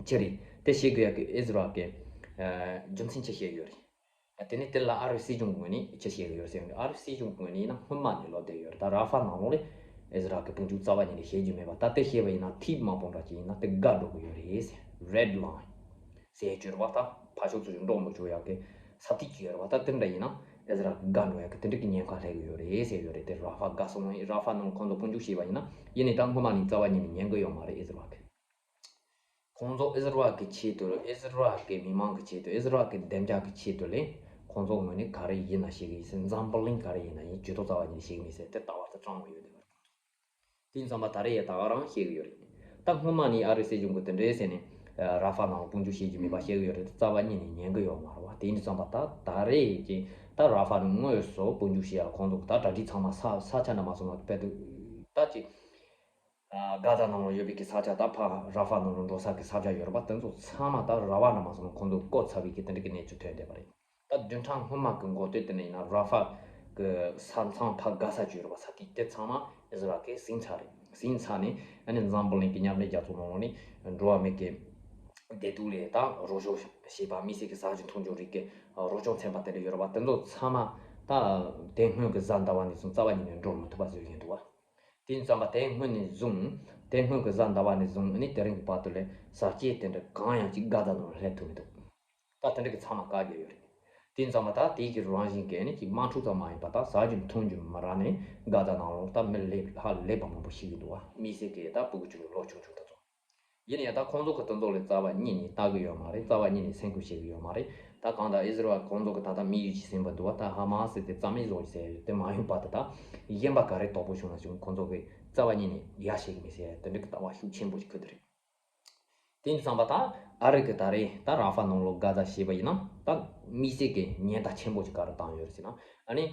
ཅི་རེད། དེ་བྱེད་དགོས་ཡག་གི་ཨི་ཟི་རལ་གི་ཨ་རྒྱུ་མཚན་ཅི་བཤད་ཡོད་རེད། དེ་ནས་དེ་ལ་ཨ་རི་སྲིད་གཞུང་གི་ངོས་ནས་ཅི་བཤད་ཀྱི་ཡོད་ཟེར་ན། ཨ་རི་སྲིད་གཞུང་གི་ངོས་ནས་ཡིན་ན་སྔོན་མ་ནས་ལབ་བསྡད་ཡོད་རེད། ད་ར་ཧྥ་ནང་ལོགས་ལ་ཨི་ཟི་རལ་གི་དཔུང་འཇུག་རྩ་བ་ཉིད་ནས་བྱེད་རྒྱུ་མེད་པ། ད་དེ་བཤད་པ་ཡིན་ན་ཐིབ་མ་སྤུངས་འདྲ་ཅིག་ཡིན་ན་དེ་བཀག་འགྲོ་གི་ཡོད་རེད་ཟེར། རེད་ལའིན་ཟེར་གྱི་ཡོད་རེད་པ། ད་ཕར་ཕྱོགས་ཚོ་ཞིག་འགྲོ་མི་ཆོག་ཡག་གི་ས་ཐིག་ཅིག་ཡོད་རེད་པ། ད་དེ་འདྲ་ཡིན་ན་ཨི་ཟི་རལ་གི་བཀག་འགྲོ་ཡག་གི་དེ་འདྲ་གི་ཉེན་ཁ་སླེབས་ཀྱི་ཡོད་རེད་ཟེར་ཡོད་རེད། དེ་ར་ཧྥ་བཀག་སོང་། ར་ཧྥ་ནང་ཁོང་ཚོ་དཔུང་འཇུག་བྱས་པ་ཡིན་ན། ཡིན་ནའི་ད་སྔོན་མ་ནས་རྩ་བ་ཉིད་ནས་ཉན་གི་ཡོད་མ་རེད་ཨི་ཟི་རལ་གི། ཁོང་ཚོ་ཨི་ཟི་རལ་གི་ཆེད་དུ། ཨི་ཟི་རལ་གི་མི་མང་གི་ཆེད་དུ། ཨི་ཟི་རལ་གི་བདེ་འཇགས་ཀྱི་ཆེད་དུ་ལས་ཁོང་ཚོ་ངོས་ནས་ག་རེ་ཡིན་ན་བྱེད་ཀྱི་ཡིན་ཟེར། འཛམ་བུ་གླིང་ག་རེ་ཡིན་ན་ཡིན། ཇུས་གཏོགས་རྩ་བ་ཉིད་ནས་བྱེད་ཀྱི་མེད་ཟེར། དེ་ལྟ་བ་དེ་དྲང་མོ་ཡོད་བསྡད་པ་རེད། དེ་ཙམ་པ་ད་རེས་ཡ་ད་ག་རང་བཤད་ཀྱི་ཡོད་རེད། ད་སྔོན་མ་ནས་ཨ་རི་སྲིད་གཞུང་གིས་དེ་འདྲས་ཟེར་ནས་ར་ཧྥ་ནང་དཔུང་འཇུག་བྱེད་རྒྱུ་མེད་པ་བཤད་ཀྱི་ཡོད་རེད། རྩ་བ་ཉིད་ནས་ཉན་གི་ཡོད་མ་རེད་བ། དེ་ཡིན་དུས་ཙམ་པ་ད་ད་རེས་ཀྱི་ད་ར་ཧྥ་ནས་དངོས་སུ་དཔུང་འཇུག་བྱེད་ཡ། ཁོང་ཚོ་གི་ད་གྲ་སྒྲིག་ཚང་མ་ས་ས་ཆ་འདྲ་མ་སོང་ན་དཔེ་དུ་ད་ཅིག་ཨ་གྷ་ཛ་ནང་ལ་ཡོད་པའི་གི་ས་ཆ། ད་ཕར་ར་ཧྥ་ནང་ལ་འགྲོ་ས་གི་ས་ཆ་ཡོད་རེད་པ། དེ་ཚོ་ཚང་མ་ད་ར་ཧྥ་ནང་མ་སོང་ན་ཁོང་ཚོ་བཀོད་ཚར་བའི་གི་དེ་འདྲ་གི་གནས་ཚུལ་ཐོན་བསྡད་པ་རེད། ད་བདུན་ཕྲག་སྔོན་མ་གི་འགོ་སྟོད་དེ་ནས་ཡིན་ན་ར་ཧྥ་གི་ས་མཚམས་ཕར་དགའ་ས་ཅིག་ཡོད་རེད་པ། ས་ཐིག་དེ་ཚང་མ་ཨི་ཟི་རལ་གིས་ཟིན་ཚར་རེད། ཟིན་ཚར་ནས་ཨ་ནི་འཛམ་བུ་གླིང་གི་མཉམ་འབྲེལ་རྒྱལ་ཚོགས་ནང་ལོགས་ནས་འགྲོ་བ་མི་གི་བདེ་སྡུག་ལ་ད་རོགས་སྐྱོར་བྱེད་པ། མི་སེར་གི་ས་ཆ་མཐུན་སྦྱོར་རིགས་ཀྱི་རོགས་སྐྱོར་ཚན་པ་དེ་འདྲ་ཡོད་རེད་པ། དེ་ཚོ་ཚང་མ་ད་དེ་སྔོན་གི་གཟའ་ཟླ་བ་ནས་བཟུང་རྩ་བ་ཉིད་ནས་འགྲོ་མི་ཐུབ་པ་བཟོས་བཞིན་འདུག་བ། དེ་ཙམ་པ་དེ་སྔོན་ནས་བཟུང་། དེ་སྔོན་གྱི་གཟའ་ཟླ་བ་ནས་བཟུང་ཨ་ནི་དེ་རིང་གི་བར་དུ་ལས་གཟའ་སྐྱེལ་དེ་འདྲ་གང་ཡང་ཅིག་གྷ་ཛ་ནང་ལ་སླེབས་ཐུབ་མི་འདུག་ད་དེ་འདྲ་གི་ཚང་མ་བཀག་རྒྱུ་ཡོད་རེད། དེ་ཙམ་པ་ད་དེ་གི་རང་བཞིན་གྱི་ཨ་ནི་ཅིག་དམག་འཁྲུག་ཙམ་མ་ཡིན་པ། ད་ཟ་རྒྱུ་འཐུང་རྒྱུ་མ་རག་ནས་གྷ་ཛ་ནང་ལོགས་ད་མི་ལས་ཧ་ལས་པ་མང་པོ་ཤི་གི་འདུག་བ། མི་སེར་གི་ད་སྤུ་གུ་ཆུང་ཆུང་ལོ་ཆུང་ཆུང་དེ་ཚོ། ཡིན་ཡང་ད་ཁོང་ཚོ་གི་དེ་ཚོ་ལ་རྩ་བ་ཉིད་ནས་ལྟ་གི་ཡོད་མ་རེད། རྩ་བ་ཉིད་ནས་སེམས་ཁུར་བྱེད་ཀྱི་ཡོད་མ་རེད། ད་གང་ལྟར་ཨི་ཟི་རལ་ཁོང་ཚོ་གི་ད་ལྟ་དམིགས་ཡུལ་གྱི་ཟིན་པ་འདུག་བ། ད་ཧ་མ་སི་དེ་རྩ་མེད་བཟོ་རྒྱུ་ཟེར་ཡ་དེ་མ་ཡོང་བར་དུ་ད་གཞན་པ་ག་རེ་དོགས་པོ་བྱུང་ན་བྱུང་། ཁོང་ཚོ་གི་རྩ་བ་ཉིད་ནས་ཡ་བྱེད་ཀྱི་མེད་ཟེར་ཡ་དེ་འདྲ་གི་ལྟ་བ་ཤུགས་ཆེན་པོ་ཞིག་ཁུར་དེ་རེད། དེ་ཡིན་དུས་ཙམ་པ་ད་ཨ་རི་གི་ད་རེས་ད་ར་ཧྥ་ནང་ལོགས་གྷ་ཛ་བྱས་པ་ཡིན་ན། ད་དམིགས་བསལ་གྱི་ཉེན་བརྡ་ཆེན་པོ་ཞིག་ག་རེ་བཏང་ཡོད་རེད་ཟེར་ན། ཨ་ནི་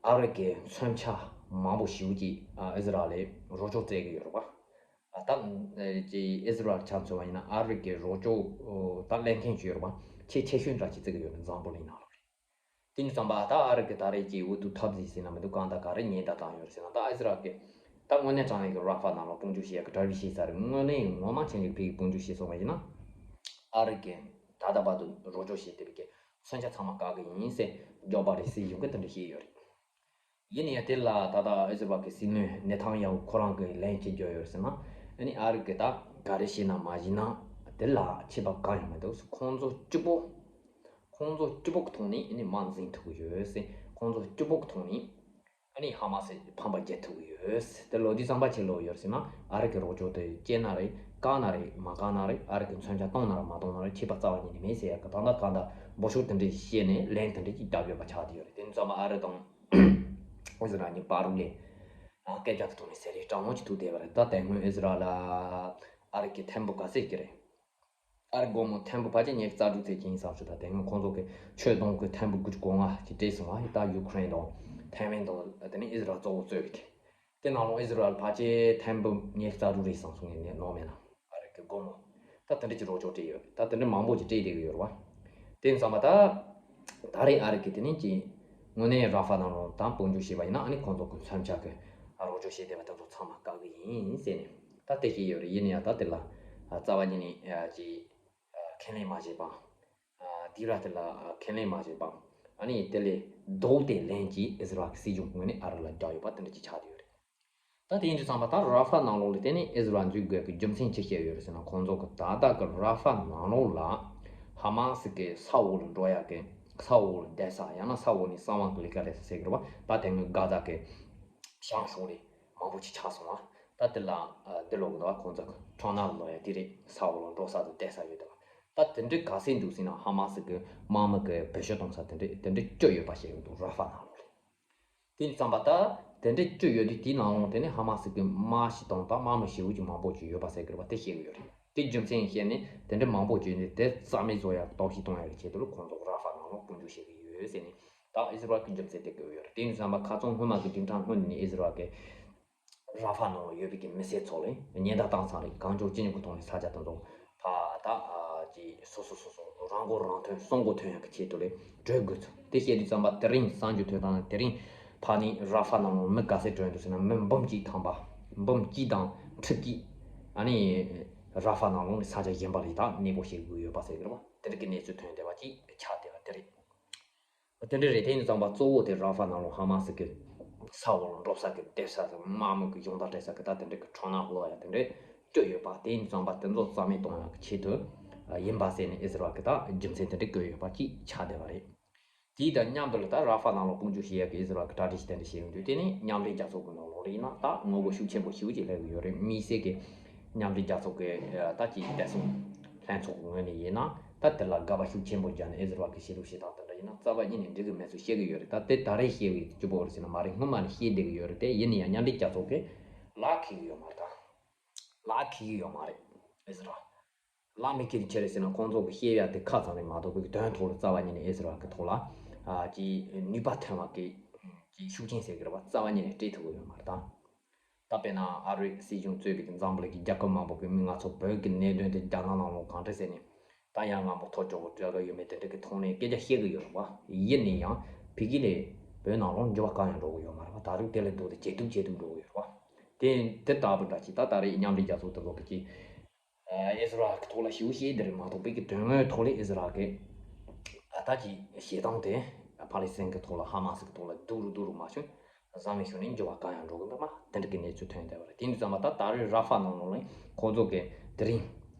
ཨ་རི་གི་མཚོན་ཆ་མང་པོ་ཞེ་པོ་ཅིག་ཨ་ཨི་ཟི་རལ་ལ་རོགས་སྐྱོར་སྤྲད་ཀྱི་ཡོད་རེད་པ། ཨ་ད་ཅིག་ཨི་ཟི་རལ་ཆ་མཚོན་པ་ཡིན་ན་ཨ་རི་གི་རོགས་སྐྱོར་ད་ལེན་མཁན་ཅིག་ཡོད་རེད་པ། ཆེས་ཆེ་ཤོས་འདྲ་ཅིག་བརྩི་གི་ཡོད་རེད། འཛམ་བུ་གླིང་ནང་ལ་རེད། དེ་ཡིན་དུས་ཙམ་པ་ད་ཨ་རི་གི་ད་རེས་ཀྱི་འོས་བསྡུ་ཐབས་ཟིག་ཟེར་ན་མི་འདུག་གང་ལྟར་ག་རེ་ཉེན་བརྡ་བཏང་ཡོད་རེད་ཟེར་ན། ད་ཨི་ཟི་རལ་གི་ད་དངོས་གནས་དྲང་གནས་ཀྱི་ར་ཧྥ་ནང་ལ་དཔུང་འཇུག་བྱེད་ཡག་གི་གྲ་སྒྲིག་བྱས་ཚར་རེད། དངོས་གནས་ངོ་མ་ཆེན་པོ་ཕ་གིར་དཔུང་འཇུག་བྱས་སོང་བ་ཡིན་ན། ཨ་རི་གི་ད་ལྟ་བར་དུ་རོགས་སྐྱོར་བྱེད་བསྡད་པའི་གི་མཚོན་ཆ་ཚང་མ་བཀག་གི་ཡིན་ཟེར་ཇོ་བྷའི་ཌེན་སྲིད་གཞུང་གིས་དེ་འདྲ་བཤད་ཡོད་རེད། ཡིན་ཡང་དེ་ལ་ད་ལྟ་ཨི་ཟི་རལ་གི་སྲིད་བློན་ནེ་ཐན་ཡ་ཧུ་ཁོ་རང་གིས་ལན་ཅི་བརྒྱབ་ཡོད་ཟེར་ན། ཨ་ནི་ཨ་རི་གིས་ད་ག་རེ་བྱས་ན་མ་བྱས་ན་དེ་ལ་ཁྱད་པར་གང་ཡང་མི་འདུག་ཁོང་ཚོ་གཅིག་པོ། ཁོང་ཚོ་གཅིག་པོ་གི་ཐོག་ནས་ཨ་ནི་དམག་འཛིང་ཐུབ་ཀྱི་ཡོད་ཟེར། ཁོང་ཚོ་གཅིག་པོ་གི་ཐོག་ནས་ཨ་ནི་ཧ་མ་སི་ཕམ་པ་རྒྱག་ཐུབ་ཀྱི་ཡོད་ཟེར། དེ་ལོ་དུས་ཙམ་པ་ཆེ་ལོ་ཡོད་ཟེར་ན། ཨ་རི་གི་རོགས་སྐྱོར་དེ་སྐྱེལ་ན་རེད། བཀག་ན་རེད། མ་བཀག་ན་རེད། ཨ་རི་གི་མཚོན་ཆ་གཏོང་ན་རེད། མ་གཏོང་ན་རེད། ཁྱད་པར་རྩ་བ་ཉིད་ནས་མེད་ཟེར་ཡག་གི། ད་ལྟ་གང་ལྟར་འབོད་ཤོག་དེ་འདྲ་བཤད་ནས་ལན་དེ་འདྲ་ཅིག་བརྒྱབ་ཡོད་པ་ཆགས་བསྡད་ཡོད་རེད། དེ་ནི་ཚང་མ་ཨ་རི་དང་ཨི་ཟི་རལ་གཉིས་བར་ལ་སྐད་ཆ་གི་ཐོག་ནས་ཟེར་རེས་དྲང་མོ་ཅིག་ཐུག་བསྡད་པ་རེད། ད་དེ་སྔོན་ཨི་ཟི་རལ་ལ་ཨ་རི་གི་ཐེམ་བུ་ག་ཚད་ཅིག་རེད། ཨ་རི་སྒོར་མོ་ཐེམ་བུ་ཕལ་ཆེར་ཉི་ཤུ་རྩ་དྲུག་ཚད་ཅིག་ཡིན་བསམ་ཞིག་ད་དེ་སྔོན་ཁོང་ཚོ་གི་ཆོས་དུང་གི་ཐེམ་བུ་དགུ་བཅུ་གོ་ལྔ་ཅིག་སྤྲད་སོང་བ། ད་ཡུ་ཁུ་རེན་དང་ཐའེ་ཝན་དང་དེ་ནས་ཨི་ཟི་རལ་གཙོ་བོ་གཙོས་པའི་དེ། དེ་ནང་ལོགས་ཨི་ཟི་རལ་ཕལ་ཆེར་ཐེམ་བུ་ཉི་ཤུ་རྩ་དྲུག་རེད་བསམ་སོང་ངས་ནོར་མེད་ན། ཨ་རི་གི་སྒོར་མོ་ད་དེ་འདྲ་ཅིག་རོགས་སྐྱོར་སྤྲད་ཡོད། ད་དེ་འདྲ་མང་པོ་ཅིག་སྤྲད་བསྡད་ཀྱི་ཡོད་རེད་བ། དེ་ཡིན་ཙང་མ་ད་ད་རེས་ཨ་རི་གི་དེ་ནས་ཀྱི་དངོས་གནས་ར་ཧྥ་ནང་ལོགས་དང་དཔུང་འཇུག་བྱས་པ་ཡིན་ན། ཨ་ནི་ཁོང་ཚོ་གི་མཚོན་ཆ་གི་རོགས་སྐྱོར་བྱས་བསྡད་པ་དེ་ཚོ་ཚང་མ་བཀག་གི་ཡིན་ཟེར་ནས་ད་དེ་བཤད་ཡོད་རེད། ཡིན་ན་ཡང་ད་དེ་ལ་རྩ་བ་ཉིད་ནས་ཀྱི་ཁས་ལེན་མ་བྱས་པ། དེ་ར་དེ་ལ་ཁས་ལེན་མ་བྱས་པ། ཨ་ནི་དེ་ལས་ལྡོག་སྟེ་ལན་ཅིག་ཨི་ཟི་རལ་གི་སྲིད་གཞུང་ངོས་ནས་ཨ་རི་ལ་རྒྱག་ཡོད་པ་དེ་འདྲ་ཅིག་ཆགས་བསྡད་ཡོད་རེད། ད་དེ་ཡིན་དུས་ཙམ་པ་ད་ར་ཧྥ་ནང་ལོགས་ལ་བརྟེན་ནས་ཨི་ཟི་རལ་འཛུལ་དགོས་ཀྱི་རྒྱུ་མཚན་ཅི་བཤད་ཡོད་རེད་ཟེར་ན། ཁོང་ཚོ་གི་ད་ལྟ་གི་ར་ཧྥ་ནང་ལོགས་ལ་ཧ་མ་སི་གི་ས་འོག་ལ་འགྲོ་ཡག་གི་ས་འོག་ལ་བསྡད་ས། ཡང་ན་ས་འོག་ནས་གསང་བ་གི་ལས་ཀ་ལས་ས་ཟེར་གི་རེད་བ། ད་དེ་སྔོན་གྷ་ཛ་གི་བྱང་ཕྱོགས་ལ་མང་པོ་ཅིག་ཆགས་སོང་བ། ད་དེ་ལ་འདི་ལོག་གི་འདུག་བ། ཁོང་ཚོ་གི་ཁྲོ་ན་ལོ་ཡ་དེ་རེད། ས་འོག་ལ་འགྲོ་ས་དང་བསྡད་ས་ཡོད་དེ་བ། ད་དེ་འདྲའི་ག་ཚད་འདུག་ཟེར་ན་ཧ་མ་སི་གི་དམག་མི་གི་བེད་སྤྱོད་གཏོང་ས་དེ་འདྲ་དེ་འདྲ་བཅུ་ཡོད་པ་བཤད་གི་འདུག་ར་ཧྥ་ནང་ལོགས་ལ། དེ་ཙམ་པ་ད་དེ་འདྲའི་བཅུ་ཡོད་དུས་དེའི་ནང་ལོགས་དེ་ནས་ཧ་མ་སི་གི་དམག་ཞིག་དང་ད་དམག་མི་ཞེ་པོ་ཅིག་མང་པོ་ཅིག་ཡོད་པ་ཟེར་གི་རེད་བ། དེ་བཤད་གི་ཡོད་རེད། དེ་རྒྱུ་མཚན་བཤད་ནས་དེ་འདྲའི་མང་པོ་ཅིག་ནས་དེ་རྩ་མེད་བཟོ་ཡག་གཏོར་བཤིག་གཏོང་ཡག་གི་ཆེད་དུ་ལ་ཁོང་ཚོ་ར་ཧྥ་ནང་ལོགས་དཔུང་འཇུག་བྱེད་གི་ཡོད་ཟེར་ནས་ད་ཨི་ཟི་རལ་གི་རྒྱུ་མཚན་དེ་བཀོད་ཡོད་རེད། དེ་ནས་ཙམ་པ་ཁ་སང་སྔོན་མ་གི་བདུན་ཕྲག་སྔོན་ནས་ཨི་ཟི་རལ་གི་ ར་ཧྥ་ནང་ལ་ཡོད་པའི་གི་མི་སེར་ཚོ་ལ་ཉེན་བརྡ་བཏང་ཚར་རེད། གང་ལྕོགས་ཅི་ཉུང་གི་ཐོག་ནས་ས་ཆ་དེ་ཚོ་ཕར་ད་ཅི་སོ་སོ་སོ་སོ་རང་མགོ་རང་ཐོན་སྲོག་མགོ་ཐོན་ཡག་གི་ཆེད་དུ་ལས་བྲོས་དགོས་ཚུལ་དེ་བཤད་དུས་ཙམ་པ། དེ་རིང་གསར་འགྱུར་ཐོན་སྟངས་དེ་རིང་ཕར་ནས་ར་ཧྥ་ནང་ལ་མི་ག་ཚད་བྲོས་འདུག་ཟེར་ན། མི་འབུམ་གཅིག་ཐམ་པ། འབུམ་གཅིག་དང་ཁྲི་གཅིག་ཨ་ནི་ར་ཧྥ་ནང་ལ་ནི་ས་ཆ་གཞན་པ་ལ་ད་གནས་སྤོ་བྱེད་དགོས་ཡོད་པ་ཟེར་གི་རེད་བ། དེ་འདྲ་གི་གནས་ཚུལ་ཐོན་བསྡད་པ་ཅིག་ཆགས་བསྡད་པ་དེ་རེད། དེ་འདྲ་རེད། དེ་ཡིན་ཙང་པ་གཙོ་བོ་དེ་ར་ཧྥ་ནང་ལ་ཧ་མ་སི་གི་ས་འོག་ལ་འགྲོ་ས་གི་སྡོད་ས་དང་དམག་མི་གི་སྦྱོང་བརྡར་སྤྲད་ས་གི་ད་དེ་འདྲ་གི་ཁྲོམ་ནང་ལོགས་ཡ་དེ་འདྲ་བཀོད་ཡོད་པ། དེ་ཡིན་ཙང་པ་དེ་ཚོ་རྩ་མེད་གཏོང་ཡག་གི་ཆེད་དུ་ཡིན་པ་ཟེར་ནས་ཨི་ཟི་རལ་གི་ད་རྒྱུ་མཚན་དེ་འདྲ་བཀོད་ཡོད་པ་ཅིག་ཆགས་བསྡད་པ་རེད། དེའི་དང་མཉམ་དུ་ལ་ད་ར་ཧྥ་ནང་ལ་དཔུང་འཇུག་བྱེད་ཡག་གི་ཨི་ཟི་རལ་གི་གྲ་སྒྲིག་དེ་འདྲ་བྱེད་ཡོང་དུས། དེ་ནི་མཉམ་འབྲེལ་རྒྱལ་ཚོགས་ཀྱི་ནང་ལོགས་ལ་ཡིན་ན་ད་ངོ་རྒོལ་ཤུགས་ཆེན་པོ་ཞེ་པོ་ཅིག་སླེབས་ཀྱི་ཡོད་རེད། དམིགས་བསལ་གྱི་མཉམ་འབྲེལ་རྒྱལ་ཚོགས་ཀྱི་ད་ཅིག་བདེ་སྲུང་ལྷན་ཚོགས་ཀྱི་ངོས་ནས་ཡིན་ན་ད་དེ་ལ་དགག་པ་ཤུགས་ཆེན་པོ་བརྒྱབ་ནས་ཨི་ཟི་རལ་གྱི་བྱེད་ལུགས་བྱེད་སྟངས་དེ་འདྲ་ཡིན་ན་རྩ་བ་ཉིད་ནས་འགྲིག་གི་མེད་ཚུལ་བཤད་ཀྱི་ཡོད་རེད། ད་དེ་ད་རེས་བཤད་པའི་སྐྱོ་པོ་རེད་ཟེར་ན་མ་རེད། སྔོན་མ་ནས་བཤད་བསྡད་ཀྱི་ཡོད་རེད། དེ་ཡིན་ན་ཡང་མཉམ་འབྲེལ་རྒྱལ་ཚོགས་ཀྱི་ལག་འཁེལ་གྱི་ཡོད་མ་རེད། ད་ལག་འཁེལ་གྱི་ཡོད་མ་རེད། ཨི་ཟི་རལ་ལ་མི་ཁྱེར་ཁྱེར་ཟེར་ན་ཁོང་ཚོ་གི་བཤད་ཡ་དེ་ཁ་ཙམ་རེད་མ་གཏོགས་པའི་དོན་ཐོག་ལ་རྩ་བ་ཉིད་ནས་ཨི་ཟི་རལ་གི་ཐོག་ལ་ཨ་ཅིག་ནུས་པ་ཐོན་པ་གི་ཅིག་ཤུགས་རྐྱེན་ཟེར་གི་རེད་བ། རྩ་བ་ཉིད་ནས་སྤྲད་ཐུབ་གི་ཡོད་མ་རེད་ད། ད་དཔེར་ན་ཨ་རིའི་སྲིད་གཞུང་གཙོས་པའི་གི་འཛམ་བུ་གླིང་གི་རྒྱལ་ཁབ་མང་པོ་གི་མི་ང་ཚོ་བོད་ཀྱི་གནད་དོན་དེ་རྒྱ་ནག་ནང་ལོགས་གང་འདྲ་ཟེར་ནས་ད་ཡང་སྔ་མོ་ཐོ་ཅོག་གི་སྤྲད་གི་ཡོད་མེད་དེ་འདྲ་གི་ཐོག་ནས་སྐད་ཆ་བཤད་གི་ཡོད་རེད་བ། ཡིན་ན་ཡང་ཕ་གི་ལས་བོད་ནང་ལོགས་འགྱུར་བ་གང་ཡང་འགྲོ་གི་ཡོད་མ་རེད་བ། ད་རུང་དེ་ལས་ལྡོག་སྟེ་ཇེ་སྡུག་ཇེ་སྡུག་འགྲོ་གི་ཡོད་རེད་བ། དེ་དེ་ལྟ་བུ་འདྲ་ཅིག་ད་ད་རེས་མཉམ་འབྲེལ་རྒྱལ་ཚོགས་དེ་ཚོ་གི་ཅིག་ཨ་ཨི་ཟི་རལ་གི་ཐོག་ལ་ཞེ་པོ་བཤད་བསྡད་རེད་མ་གཏོགས་པའི་གི་དོན་དངོས་ཐོག་ལ་ཨི་ཟི་རལ་གི་ཨ་ད་ཅིག་བྱེད་སྟངས་དེ་ཕ་ལེ་སི་ཐན་གི་ཐོག་ལ་ཧ་མ་སི་གི་ཐོག་ལ་སྡུག་རུ་སྡུག་རུ་མ་བྱུང་། བཟང་མི་བྱུང་ནས་འགྱུར་བ་གང་ཡང་འགྲོ་གི་མེད་པ་དེ་འདྲ་གི་གནས་ཚུལ་ཐོན་བསྡད་པ་རེད། དེ་ཡིན་དུས་ཙམ་པ་ད་ད་རེས་ར་ཧྥ་ནང་ལོགས་ལ་ཁོང་ཚོ་གི་དེ་རིང་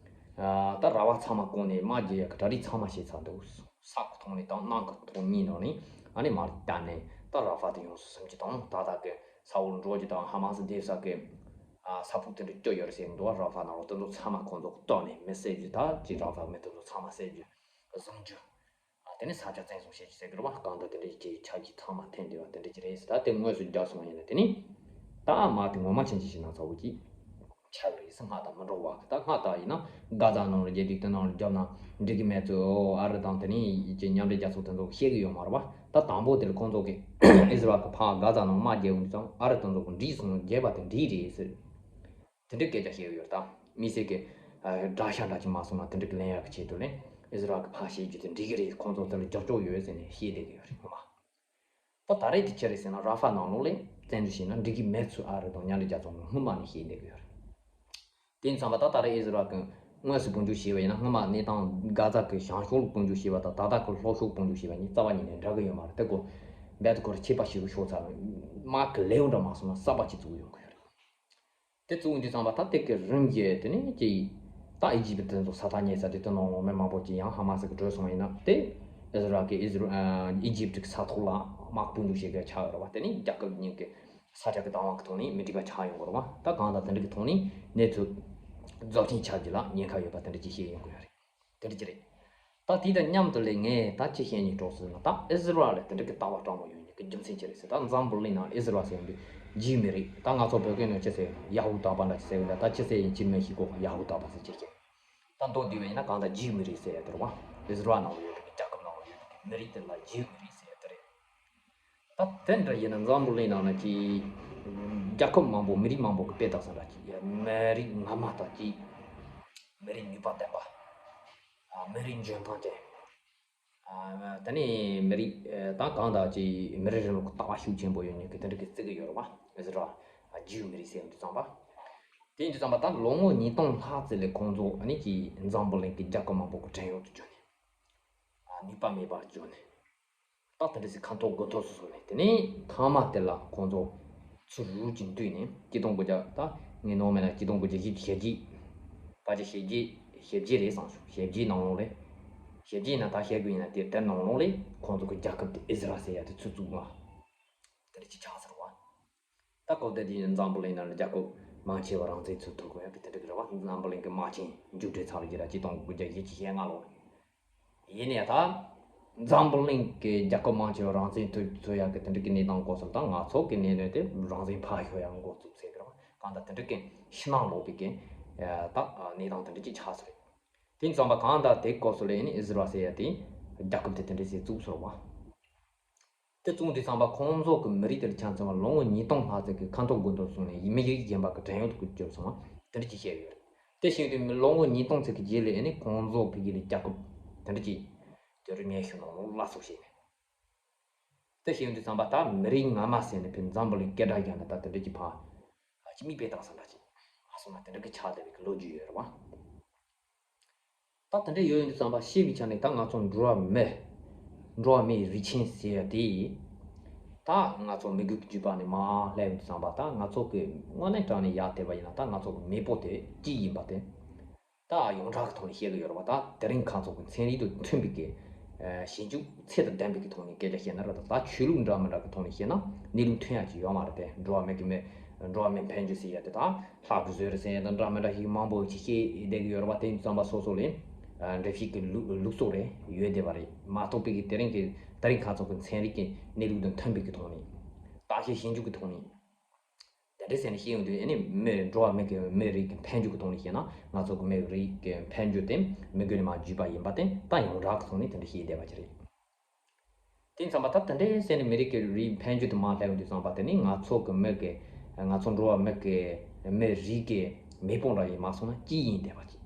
ཨ་ད་ར་བ་ཚང་མ་བསྐོར་ནས་དམག་རྒྱག་ཡག་གི་གྲ་སྒྲིག་ཚང་མ་བྱས་ཚར་འདུག་ས་གི་ཐོག་ནས་དང་གནམ་གི་ཐོག་གཉིས་ནང་ནས་ཨ་ནི་མར་བཏང་ནས་ད་ར་ཧྥ་དེ་ཡོངས་སུ་ཟིན་གྱི་དང་ད་ད་གི་ས་འོག་འགྲོ་རྒྱུ་དང་ཧ་མ་སི་སྡོད་ས་གི་ཨ་ས་ཕུག་དེ་འདྲ་སྐྱོ་ཡོད་རེད་ཟེར་འདུག་ར་ཧྥ་ནང་ལོགས་དེ་ཚོ་ཚང་མ་ཁོང་ཚོ་གི་བཏང་ནས་མི་བསད་རྒྱུ་ད་ཅིག་ར་ཧྥ་མི་དེ་ཚོ་ཚང་མ་བསད་རྒྱུ་བཟུང་རྒྱུ། ཨ་དེ་ནས་ས་ཆ་བཙན་བཟུང་བྱེད་ཀྱི་ཟེར་གི་རེད་བ། གང་ལྟར་དེ་འདྲའི་ཅིག་ཆ་རྒྱུས་ཚང་མ་འཐེན་བསྡད་པ་དེ་འདྲ་ཅིག་རེད་ཟེར། ད་དེ་དངོས་སུ་རྒྱབ་སོང་བ་ཡིན་ན་དེ་ནི་ད་མ་དེ་ངོ་མ་ཕྱིན་ཅི་ཞིག་ན་ཚ་བོ་ཅིག་ཆགས་རེད་ཟེར། སྔ་དང་མི་འགྲོ་བ་གི་ད་སྔ་དང་ཡིན་ན་གྷ་ཛ་ནང་ལ་རྒྱག་དུས་དེ་ནང་ལ་རྒྱབ་ན་འགྲིག་གི་མེད་ཚུལ་ཨ་རི་དང་དེ་ནས་ཅིག་མཉམ་འབྲེལ་རྒྱལ་ཚོགས་དེ་ཚོ་བཤད་གི་ཡོད་མ་རེད་བ། ད་དང་པོ་དེ་ལ་ཁོང་ཚོ་གི་ཨི་ཟི་རལ་གི་ཕར་གྷ་ཛ་ནང་དམག་རྒྱག་ཡོང་དུས་ཙང་ཨ་རི་དེ་ཚོ་གི་འགྲིག་སོང་རྒྱབ་པ་དེ་འགྲིག་རེད་ཟེར། དེ་འདྲའི་སྐད་ཆ་བཤད་ཡོད་རེད། ད་དམིགས་བསལ་གྱི་ཨ་དགྲ་ཤ་འདྲ་ཅིག་མ་སོང་ན་དེ་འདྲ་གི་ལེན་ཡག་གི་ཆེད་དུ་ལེན། ཨི་ཟི་རལ་གི་ཕར་བཤད་རྒྱུ་དེ་འགྲིག་གི་རེད། ཁོང་ཚོ་དེ་ལ་རྒྱབ་སྐྱོར་ཡོད་ཟེར་ནས་བཤད་བསྡད་གི་ཡོད་རེད་སྔོན་མ། ད་ད་རེས་དེ་ཅི་རེད་ཟེར་ན་ར་ཧྥ་ནང་ལོགས་ལ་བཙན་འཛུལ་བྱས་ན་འགྲིག་གི་མེད་ཚུལ་ཨ་རི་དང་མཉམ་འབྲེལ་རྒྱལ་ཚོགས་ནས་སྔོན་མ་ནས་བཤད་བསྡད་གི་ཡོད་རེད། དེ་ཡིན་ཙང་པ་ད་ད་རེས་ཨི་ཟི་རལ་གི་དངོས་སུ་དཔུང་འཇུག་བྱས་པ་ཡིན་ན་སྔོན་མ་གནས་སྟངས་གྷ་ཛ་གི་བྱང་ཕྱོགས་ལ་དཔུང་འཇུག་བྱས་པ་དང་ད་ལྟ་གི་ལྷོ་ཕྱོགས་དཔུང་འཇུག་བྱས་པ་གཉིས་རྩ་བ་ཉིད་ནས་འདྲ་གི་ཡོད་མ་རེད། དེ་ཀོ་རྦད་དེ་ཁོ་ར་ཁྱད་པར་ཞིག་ཤོར་ཚར་རེད། དམག་གི་ལེའུ་འདྲ་མ་སོང་ན་གསར་པ་ཅིག་བཙུགས་ཡོང་གི་ཡོད་རེད། དེ་གཙོ་བོ་འདི་ཚང་མ་ད་ལྟའི་གི་རིམ་གྱིས་དེ་ནས་ཀྱི་ད་ཨི་ཇིབ་དེ་ཚོ་ས་ཐག་ཉེ་ས་དེ་དོན་ནང་ལོགས་མི་མང་པོ་ཅིག་ཡང་ཧ་མ་སི་གི་བྲོས་སོང་བ་ཡིན་ན་དེ་ཨི་ཟི་རལ་གི་ཨི་ཟི་ར་ཨི་ཇིབ་གི་ས་ཐོག་ལ་དམག་དཔུང་འཇུག་བྱེད་དགོས་ཆགས་ཡོད་རེད་བ། དེ་ནས་རྒྱལ་ཁབ་གཉིས་ཀྱི་ས་ཆ་གི་བདག་དབང་གི་ཐོག་ནས་མི་འགྲིག་པ་ཆགས་ཡོང་གི་རེད་བ། ད་གང་ལྟར་དེ་འདྲ་གི་ཐོག་ནས་གནས་ཚུལ་རྫོགས་ཆེན་ཆགས་རྒྱུ་ལ་ཉེན་ཁ་ཡོད་པ་དེ་འདྲ་ཅིག་བཤད་ཡོང་གི་ཡོད་རེད། དེ་འདྲ་ཅིག་རེད། ད་དེ་དང་མཉམ་དུ་ལས་ངས་ད་ཅི་བཤད་སྙིང་བྲོ་ཟེར་ན་ད་ཨི་ཟི་རལ་ལ་དེ་འདྲ་གི་ལྟ་བ་སྤྲང་པོ་ཡོད་མཁན་གྱི་རྒྱུ་མཚན་ཅི་རེད་ཟེར། ད་འཛམ་བུ་གླིང་ནང་ཨི་ཟི་རལ་ཟེར་ཡོང་དུས་རྒྱུས་མེད་རེད། ད་ང་ཚོ་བོད་སྐད་ནང་ཅི་ཟེར་ཡོད་ན་ཡ་ཧུ་དཱ་པ་འདྲ་ཅིག་ཟེར་གི་འདུག་ད་ཅི་ཟེར་ཡིན་ཅི་མིན་ཤེས་གོ་ཡ་ཧུ་དཱ་པ་ཟེར་ཅི་བཤད། ད་མདོར་བསྡུས་པ་ཡིན་ན་གང་ལྟར་རྒྱུས་མེད་རེད་ཟེར་ཡ་དེ་རེད་བ། ཨི་ཟི་རལ་ནང་ལ་ཡོད་པའི་རྒྱལ་ཁབ་ནང་ལ་ཡོད་པའི་མི་རིགས་དེ་ལ་རྒྱུས་མེད་རེད་ཟེར་ཡ་དེ་རེད། ད་དེ་འདྲ་ཡིན་ན་འཛམ་བུ་གླིང་ནང་ན་ཅིག་རྒྱལ་ཁབ་མང་པོ་མི་རིགས་མང་པོ་གི་དཔེ་བལྟས་ས་འདྲ་ཅིག་ཡ་མི་རིགས་སྔ་མ་དང་ཅིག་མི་རིགས་ནུས་པ་ལྡན་པ། ཨ་མི་རིགས་འཇོན་ཐང་ཅན། ཨ་ད་ནི་མི་རིགས་ཨ་ད་གང་ལྟར་ཅིག་མི་རིགས་རིང་ལུགས་ཀྱི་ལྟ་བ་ཤུགས་ཆེན་པོ་ཡོད་མཁན་གྱི་དེ་འདྲ་གི་བརྩི་གི་ཡོད་རེད་བ། ཨི་ཟི་རལ་ཨ་རྒྱུས་མེད་རེད་ཟེར་ཡོང་དུས་ཙམ་པ། དེ་ཡིན་དུས་ཙམ་པ་ད་ལོ་ངོ་ཉིས་སྟོང་ལྷག་ཙམ་ལས་ཁོང་ཚོ་ཨ་ནི་ཅིག་འཛམ་བུ་གླིང་གི་རྒྱལ་ཁབ་མང་པོ་གི་བྲན་གཡོག་ཏུ་གྱུར་ནས། ཨ་ནུས་པ་མེད་པར་གྱུར་ནས། ད་དེ་འདྲ་ཟིག་ཁ་ཐོག་དགུ་ཐོག་སུ་སོང་ནས་དེ་ནས་མཐའ་མ་དེ་ལ་ཁོང་ཚོ་ཚུར་རུག་ཅིག་འདུས་ནས་ཆིག་སྟོང་དགུ་བརྒྱ་ད་ངས་ནོར་མེད་ན་ཆིག་སྟོང་དགུ་བརྒྱ་བཞི་བཅུ་ཞེ་བརྒྱད། ཕལ་ཆེར་ཞེ་བརྒྱད་ཞེ་བརྒྱད་རེད་བསམ་སོང་། ཞེ་བརྒྱད་ནང་ལོགས་ལས། ཞེ་བརྒྱད་ན་ད་བཤད་དགོས་ཡིན་ན་དེ་དེ་ནང་ལོགས་ལས་ཁོང་ཚོ་གི་རྒྱལ་ཁབ་དེ་ཨི་ཟི་རལ་ཟེར་ཡ་དེ་ཚུར་བཙུགས་ལ། དེ་འདྲ་ཅིག་ཆགས་ཟེར་བ། ད་གོ་བདེ་དེ་ཡིན་འཛམ་བུ་གླིང་ནང་ལ་རྒྱལ་ཁབ་མང་ཆེ་བ་རང་བཙན་ཚུར་ཐོབ་དགོས་ཡ་གི་དེ་འདྲ་གི་རེད་བ། འཛམ་བུ་གླིང་གི་དམག་ཆེན་མཇུག་སྒྲིལ་ཚར་རེད་ཅེས་ཆིག་སྟོང་དགུ་བརྒྱ་བཞི་བཅུ་ཞེ་ལྔ་ལོ། ཡིན་ནའི་ད། འཛམ་བུ་གླིང་གི་རྒྱལ་ཁབ་མང་ཆེ་བ་རང་བཙན་ཐོབ་ཐུབ་ཡག་གི་དེ་འདྲ་གི་གནས་སྟངས་སྐོར་སོགས་དང་ང་ཚོ་གི་གནད་དོན་དེ་རང་བཙན་ཕར་ཞོག་ཡག་འགོ་བཙུགས་ཟེར་གི་རེད་བ། གང་ལྟར་དེ་འདྲ་གི་ཕྱི་ནང་ལོག་པའི་གི་ད་གནས་སྟངས་དེ་འདྲ་ཅིག་ཆགས་སོང་རེད། དེ་ཡིན་ཙང་པ་གང་ལྟར་དེ་སྐོར་སོགས་ལ་ཡིན་ནའི་ཨི་ཟི་རལ་ཟེར་ཡ་དེ་རྒྱལ་ཁབ་དེ་དེ་འདྲ་ཞིག་བཙུགས་སོང་བ། དེ་བཙོང་དུས་ཙམ་པ་ཁོང་ཚོ་གི་མི་རིགས་དེར་ཆ་མཚོན་པ་ལོ་ངོ་ཉིས་སྟོང་ལྷག་ཙམ་གི་ཁ་འཐོར་དགོས་འདུག་གསུངས་ནས་མི་རིགས་གཞན་པ་གི་བྲན་གཡོག་ཏུ་གྱུར་སོང་བ་དེ་འདྲ་ཅིག་བཤད་ཡོད། དེ་བཞིན་དུ་ལོ་ངོ་ཉིས་སྟོང་ཙམ་གི་རྗེས་ལ་ཨེ་ནི་ཁོང་ཚོ་ཕ་གི་ལ་རྒྱལ་ཁབ་དེ་འདྲ་ཅིག་དེ་རུ་ངས་ཞུ་ནང་ལ་སོགས་བཤད་ནས། དེ་བཞིན་དུ་ཙམ་པ་ད་མི་རིགས་ངོ་མ་ཟེར་ནས་ཕན་འཛམ་བུ་གླིང་སྐད་གྲགས་ཀྱང་ད་དེ་འདྲ་ཅིག་ཕ་ཅིག་མིག་དཔེ་བལྟ་ས་འདྲ་ཅིག་ཨ་སོང་ན་དེ་འདྲ་གི་ཆགས་བསྡད་པའི་གི་ལོ་རྒྱུས་ཡོད་རེད་བ། ད་དེ་འདྲ་ཡོད་ཡོད་དུས་ཙམ་པ་ཤེས་པའི་ཆ་ནས་ད་ང་ཚོ་འགྲོ་བ་མི། འགྲོ་བ་མིའི་རིགས་ཆེན་ཟེར་ཡ་དེ། ད་ང་ཚོ་མི་རྒོད་ཀྱི་རྒྱུད་པ་ནས་མར་སླེབས་ཡོང་དུས་ཙམ་པ་ད་ང་ཚོ་གི་དངོས་གནས་དྲང་ནས་ཡར་དེད་པ་ཡིན་ན་ད་ང་ཚོ་གི་མེས་པོ་དེ་གཅིག་ཡིན་པ་དེ། ད་ཡོངས་གྲགས་ཀྱི་ཐོག་ནས་བཤད་གི་ཡོད་རེད་བ། ད་དེ་རིང་ཁ་ཚོ་གི་ཚན་རིག་དང་མཐུན་པའི་གི་ཞིབ་འཇུག་ཚད་དང་ལྡན་པའི་གི་ཐོག་ནས་སྐད་ཆ་བཤད་ན་ར་ད་ད་ཆོས་ལུགས་འདྲ་མི་འདྲ་གི་ཐོག་ནས་བཤད་ན་གནས་ལུགས་མཐུན་ཡ་ཅིག་ཡོད་མ་རེད་དེ། འགྲོ་བ་མི་གི་མི། འགྲོ་བ་མིའི་འཕེལ་འགྱུར་ཟེར་ཡ་དེ་དང་ལྷག་དགུ་བཟོས་རེད་ཟེར་ཡ་དང་འདྲ་མི་འདྲ་ཞིག་མང་པོ་ཅིག་བཤད་བསྡད་ཀྱི་ཡོད་རེད་བ། དེ་ཙམ་པ་སོ་སོ་ལས་འགྲེལ་བཤད་ཀྱི་ལུགས་ལུགས་སྲོལ་རེ་ཡོད་བསྡད་པ་རེད་མ་གཏོགས་པའི་གི་དེ་རིང་གི་དེ་རིང་ཁ་ཚོ་གི་ཚན་རིག་གི་གནས་ལུགས་དང་མཐུན་པའི་གི་ཐོག་ནས་བརྟག་དཔྱད་ཞིབ་འཇུག་གི་ཐོག་ནས་དེ་འདྲ་ཟེར་ནས་བཤད་ཡོང་དུས་ཨ་ནི་མི་འགྲོ་བ་མི་གི་མི་རིགས་ཀྱི་འཕེལ་འགྱུར་གི་ཐོག་ནས་བཤད་ན་ང་ཚོ་གི་མི་རིགས་ཀྱི་འཕེལ་འགྱུར་དེ་མི་རྒོད་ནས་མར་བརྒྱུད་པ་ཡིན་པ་དེ་ད་ཡོངས་གྲགས་གི་ཐོག་ནས་དེ་འདྲ་བཤད་བསྡད་པ་ཅིག་རེད། དེ་ཙམ་པ་ད་དེ་འདྲའི་ཟེར་ནས་མི་རིགས་ཀྱི་རིགས་འཕེལ་འགྱུར་དུ་མ་སླེབས་ཡོང་དུས་ཙམ་པ་དེ་ནི་ང་ཚོ་གི་མི་གི་ང་ཚོ་འགྲོ་བ་མི་གི་མི་རིགས་ཀྱི་མེས་པོ་འདྲ་ཡིན་མ་སོང་ན་ཅི་ཡིན་བསྡད་པ་ཅིག་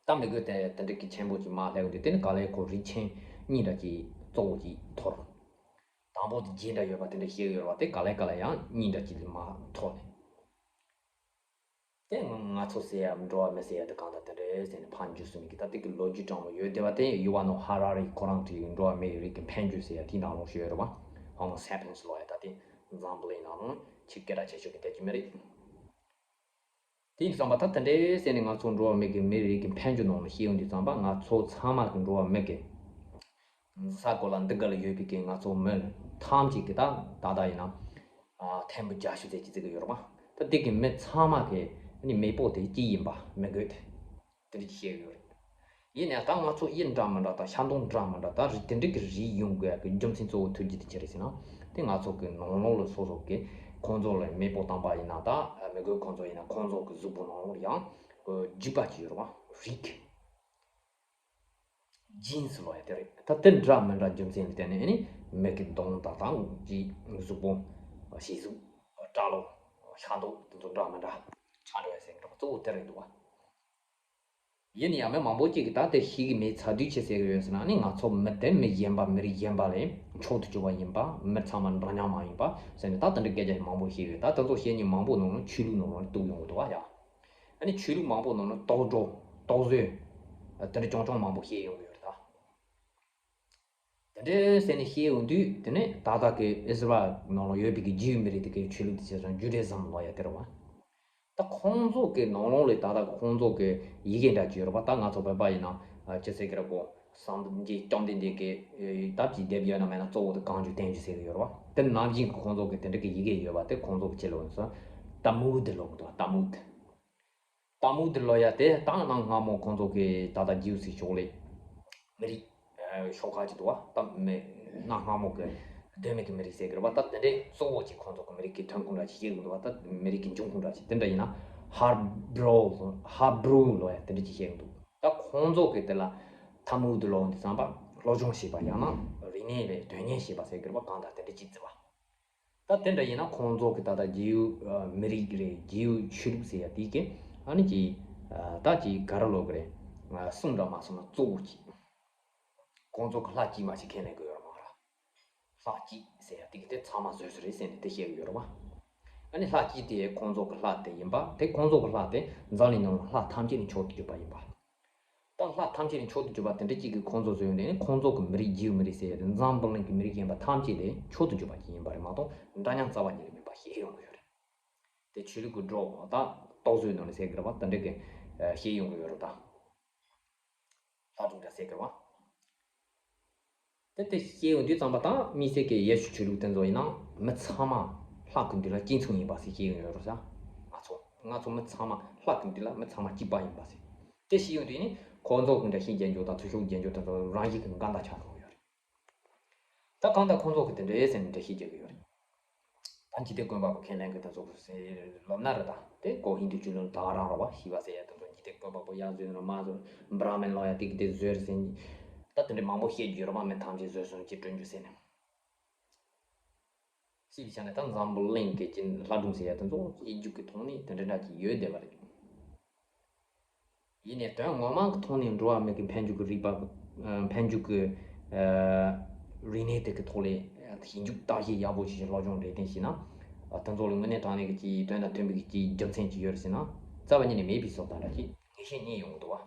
ད་མི་རྒོད་དེ་དེ་འདྲ་གི་ཆེན་པོ་ཅིག་མ་སླེབས་ཡོང་དུས་དེ་ནི་ག་ལེ་ཁོ་རིགས་ཆེན་གཉིས་འདྲ་ཅིག་གཙོ་བོ་ཅིག་འཐོར། དང་པོ་དེ་རྗེས་འདྲ་ཡོད་པ་དེ་འདྲ་བཤད་ཡོད་པ་དེ་ག་ལེ་ག་ལེ་ཡང་གཉིས་འདྲ་ཅིག་ལས་མ་འཐོར་ནས། དེ་ང་ང་ཚོ་ཟེར་ཡ་འགྲོ་བ་མི་ཟེར་ཡ་དེ་གང་ལྟར་དེ་འདྲ་ཟེར་ནས་ཕར་འཇུ་སོང་ནས་ཀྱི་ད་དེ་གི་ལོ་རྒྱུས་དྲང་མོ་ཡོད་བསྡད་པ་དེ་ཡུ་ཝ་ནོ་ཧ་ར་རི་ཁོ་རང་གི་འགྲོ་བ་མིའི་རིགས་ཀྱི་འཕེལ་འགྱུར་ཟེར་ཡ་དེའི་ནང་ལོགས་ཤོད་ཡོད་རེད་བ། Homo sapiens ལོ་ཡ་ད་དེ་འཛམ་བུ་གླིང་ནང་ལོགས་ཆེས་སྐད་གྲགས་ཆེ་ཤོས་ཀྱི་དེ་ཅི་མི་རེད། དེ་ཡིན་དུས་ཙམ་པ་ད་དེ་འདྲའི་ཟེར་ནས་ང་ཚོ་འགྲོ་བ་མི་གི་མི་རིགས་ཀྱི་འཕེལ་འགྱུར་ནང་ལ་ཤེས་ཡོང་དུས་ཙམ་པ་ང་ཚོ་ཚང་མ་གི་འགྲོ་བ་མི་གི་ས་གོ་ལ་འདི་ག་ལ་ཡོད་པའི་གི་ང་ཚོ་མི་ཐམས་ཅད་ཀྱི་ད་ད་ལྟ་ཡིན་ན་ཨ་ཐེར་འབུམ་བརྒྱད་ཅུ་ཙམ་ཅིག་བརྩི་གི་ཡོད་རེད་བ། ད་འདི་གི་མི་ཚང་མ་གི་ནི་མེས་པོ་དེ་གཅིག་ཡིན་པ་མི་དགོས་ཏེ། དེ་འདྲ་ཅིག་བཤད་ཡོད་རེད། ཡིན་ནའང་ད་ང་ཚོ་དབྱིབས་འདྲ་མི་འདྲ་དང་ཤ་མདོག་འདྲ་མི་འདྲ་དང་རིགས་དེ་འདྲ་གི་རིགས་ཡོང་དགོས་ཡ་གི་རྒྱུ་མཚན་གཙོ་བོ་ཐུག་རྒྱུ་དེ་ཅི་རེད་ཟེར་ན། དེ་ང་ཚོ་གི་ནང་ལོགས་ལ་སོ་སོ་གི་ཁོང་ཚོ་ལ་མེས་པོ་བཏང་པ་ཡིན་ན་ད་མི་དགོས་ཁོང་ཚོ་ཡིན་ན་ཁོང་ཚོ་གི་གཟུགས་པོ་ནང་ལོགས་ལ་ཡང་རྒྱུད་པ་ཅིག་ཡོད་རེད་བ། རིགས། ཇིན་སི་ལོ་ཡ་དེ་རེད། ད་དེ་འདྲ་མི་འདྲ་རྒྱུ་མཚན་ལ་བརྟེན་ནས་ཨ་ནི་མི་གི་གདོང་དང་དང་གི་གཟུགས་པོ་ཞེ་གཟུགས་སྐྲ་ལོ་ཤ་མདོག་དེ་ཚོ་འདྲ་མི་འདྲ་ཆགས་འགྲོ་བ་ཟེར་གི་འདུག་གཙོ་བོ་དེ་རེད་འདུག་བ། ཡིན་ཡང་མི་མང་པོ་ཅིག་གིས་ད་དེ་ཤེས་གི་མེད་ཚར་དུས་ཆེ་ཟེར་གི་ཡོད་ཟེར་ན་ནི་ང་ཚོ་མི་དེ་མི་གཞན་པ་མི་རིགས་གཞན་པ་ལས་མཆོག་ཏུ་གྱུར་པ་ཡིན་པ་མི་ཚང་མ་འདྲ་མཉམ་མ་ཡིན་པ་ཟེར་ནས་ད་དེ་འདྲ་སྐད་ཆ་མང་པོ་བཤད་ཡོད། ད་དེ་ཚོ་བཤད་མཁན་མང་པོ་ནང་ལ་ཆོས་ལུགས་ནང་ལ་གཏུགས་ཡོང་གི་འདུག་བ་ཡ། ཨ་ནི་ཆོས་ལུགས་མང་པོ་ནང་ལ་རྟོག་སྒྲོ་རྟོག་བཟོས་དེ་འདྲ་རྐྱང་རྐྱང་མང་པོ་བཤད་ཡོང་གི་ཡོད་རེད་ད། དེ་འདྲའི་ཟེར་ནས་བཤད་ཡོང་དུས་དེ་ནས་ད་ལྟ་གི་ཨི་སི་ར་ཨེལ་ནང་ལ་ཡོད་པའི་གི་ཇིའུ་མི་རིགས་དེ་གའི་ཆོས་ལུགས་དེ་ཆ་ཚང་ཇུ་ཌེ་ཛམ་ལབ་ཡ་དེ་རེད་བ། ད་ཁོང་ཚོ་གི་ནང་ལོགས་ལ་ད་ལྟ་ཁོང་ཚོ་གི་ཡི་གེ་འདྲ་ཅིག་ཡོད་རེད་བ། ད་ང་ཚོ་བོད་པ་ཡིན་ན་ཅི་ཟེར་གི་རེད་གོ། སངས་རྒྱས་བཅོམ་ལྡན་འདས་ཀྱི་ད་ཅིག་དེབ་ཡོད་ན་མེད་ན་གཙོ་བོ་དེ་གངས་ལྗོངས་བསྟན་བཅོས་ཟེར་གི་ཡོད་རེད་བ། དེ་ནང་བཞིན་གི་ཁོང་ཚོ་གི་དེ་འདྲ་གི་ཡི་གེ་ཡོད་པ་དེ་ཁོང་ཚོ་གི་ཆེད་ལ་འོན་སོང་ཏ་མུ་དི་ལབ་གི་འདུག་ཏ་མུ་དི། ཏ་མུ་དི་ལབ་ཡ་དེ་ད་གནའ་སྔ་མོ་ཁོང་ཚོ་གི་ད་ལྟ་ཇིའུ་སི་ཕྱོགས་ལས་མི་རིགས་ཨ་ཤོག་ཁག་ཅིག་འདུག་བ། ད་མི་གནའ་སྔ་མོ་གི་གདོད་མའི་གི་མི་རིགས་ཟེར་གི་རེད་བ། ད་དེ་འདྲའི་གཙོ་བོ་ཅིག་ཁོང་ཚོ་གི་མི་རིགས་ཀྱི་ཐོན་ཁུངས་འདྲ་ཅིག་བཤད་གི་འདུག་བ། ད་མི་རིགས་ཀྱི་འབྱུང་ཁུངས་འདྲ་ཅིག་དེ་འདྲ་ཡིན་ན་ཧ་བྷྲུ་ཧ་བྷྲུ་ལབ་ཡ་དེ་འདྲ་ཅིག་བཤད་གི་འདུག་ད་ཁོང་ཚོ་གི་དེ་ལ་ཏ་མུ་དི་ལབ་འདི་ཙམ་པ་སློབ་སྦྱོང་བྱས་པ་ཡང་ན་རིག་གནས་རེད་དོན་གཉེར་བྱས་པ་ཟེར་གི་རེད་བ། གང་ལྟར་དེ་འདྲ་ཅིག་བརྩི་བ། ད་དེ་འདྲ་ཡིན་ན་ཁོང་ཚོ་གི་ད་ལྟ་ཇིའུ་ཨ་མི་རིགས་རེད། ཇིའུ་ཆོས་ལུགས་ཟེར་ཡ་དེ་གི་ཨ་ནི་ཅི་ཨ་ད་ཅི་ག་རེ་ལབ་གི་རེད། ཨ་གསུང་འདྲ་མ་གསུང་ན་གཙོ་བོ་ཅིག་ཁོང་ཚོ་གི་ལྷ་གཅིག་མ་ཞིག་ཁས་ལེན་གི་ཡོད་རེད་མ་ར། ལྷ་གཅིག་ཟེར་ཡ་དེ་གི་དེ་ཚང་མ་བཟོས་བཟོས་རེད་ཟེར་ནས་དེ་བཤད་གི་ཡོད་རེད་བ། ཨ་ནི་ལྷ་གཅིག་དེ་ཁོང་ཚོ་གི་ལྷ་དེ་ཡིན་པ་དེ་ཁོང་ཚོ་གི་ལྷ་དེ་འཛམ་གླིང་ནང་ལྷ་ཐམས་ཅད་ནས་མཆོག་ཏུ་གྱུར་པ་ཡིན་པ། ད་ལྷ་ཐམས་ཅད་ནས་མཆོག་ཏུ་གྱུར་པ་དེ་འདྲ་གཅིག་གིས་ཁོང་ཚོ་བཟོས་ཡོང་དུས་ནི་ཁོང་ཚོ་གི་མི་རིགས་ཇིའུ་མི་རིགས་ཟེར་ཡ་དེ་འཛམ་བུ་གླིང་གི་མི་རིགས་གཞན་པ་ཐམས་ཅད་ལས་མཆོག་ཏུ་གྱུར་པ་ཅིག་ཡིན་པ་རེད་མ་གཏོགས་འདྲ་མཉམ་རྩ་བ་ཉིད་ནས་མིན་པ་ཤེས་ཡོང་གི་ཡོད་རེད། དེ་ཆོས་ལུགས་ཀྱི་སྒྲོག་ད་རྟོག་བཟོའི་ནང་ནས་ཟེར་གི་རེད་བ། དེ་འདྲ་གི་ཤེས་ཡོང་གི་ཡོད་རེད་ད། ལྷ་སྒྲུང་འདྲ་ཟེར་གི་རེད་བ། དེ་དེ་ཤེས་ཡོང་དུས་ཙམ་པ་དང་དམིགས་བསལ་གྱི་ཡེ་ཤུ་ཆོས་ལུགས་དེ་ཚོ་ཡིན་ན་མི་ཚང་མ་ལྷ་གི་མདུན་ལ་གཅིག་མཚུངས་ཡིན་པ་ཞིག་ཤེས་ཡོང་ཡོད་རེད་ས། ང་ཚོ་ང་ཚོ་མི་ཚང་མ་ལྷ་གི་མདུན་ལ་མི་ཚང་མ་གཅིག་པ་ཡིན་པ་ཞིག་དེ་ཤེས་ཡོང་དུས་ནི་ཁོ་ཚོ་གི་འདྲ་ཤེས་རྒྱན་འཇོག་དང་ཚུལ་ཤུགས་རྒྱན་འཇོག་དེ་ཚོ་རང་བཞིན་གྱི་འགལ་ཟླ་ཆགས་འགྲོ་གི་ཡོད་རེད། ད་གང་ལྟར་ཁོ་ཚོ་གི་དེ་འདྲའི་ཟེར་ནས་འགྲེལ་བཤད་རྒྱག་གི་ཡོད་རེད། ད་འཇིག་རྟེན་བཀོད་པ་པོ་ཁས་ལེན་གི་དེ་ཚོ་གི་ལབ་ན་རེད། ད་དེ་ཀོ་ཧིན་དུ་ཆོས་ལུགས་ད་རང་རེད་བ། ཤི་བ་ཟེར་ཡ་དེ་ཚོ་འཇིག་རྟེན་བཀོད་པ་པོ་ཡ་བཟོས་ན་མ་བཟོས་ན་བྷ་ར་མིན་ལོ་ཡ་དེ་གི་དེ་བཟོས་རེད་ཟེར། ད་དེ་འདྲའི་མང་པོ་བཤད་རྒྱུ་ཡོད་རེད་བ། མི་ཐམས་ཅད་བཟོས་སོང་ཅི་སྤྲོད་རྒྱུ་ཟེར་ནས། ཅིའི་ཕྱིར་ན་ད་འཛམ་བུ་གླིང་གི་ཅིག་ལྷ་སྒྲུང་ཟེར་ཡ་དེ་ཚོ་ཡིག་རྒྱུགས་ཀྱི་ཐོག་ནས་དེ་འདྲ་འདྲ་ཅིག་ཡོད་བསྡད་པ་རེད། ཡིན་ནའི་དོན་ངོ་མ་གི་ཐོག་ནས་འགྲོ་བ་མི་གི་འཕེལ་འགྱུར་གྱི་རིག་པ། འཕེལ་འགྱུར་གྱི་རིག་གནས་དེ་གི་ཐོག་ལས་ཞིབ་འཇུག་བརྟག་དཔྱད་ཡག་པོ་ཞིག་སློབ་སྦྱོང་རེ་ལྟོས་བྱས་ན། དེ་ཚོ་ལ་དངོས་གནས་དྲང་གནས་ཀྱི་ཅིག་དོན་དང་མཐུན་པའི་ཅིག་རྒྱུ་མཚན་ཅིག་ཡོད་རེད་ཟེར་ན། རྩ་བ་ཉིད་ནས་མེད་པའི་བཟོ་ལྟ་འདྲ་ཅིག་ངེས་ཤེས་རྙེད་ཡོང་གི་འདུག་བ།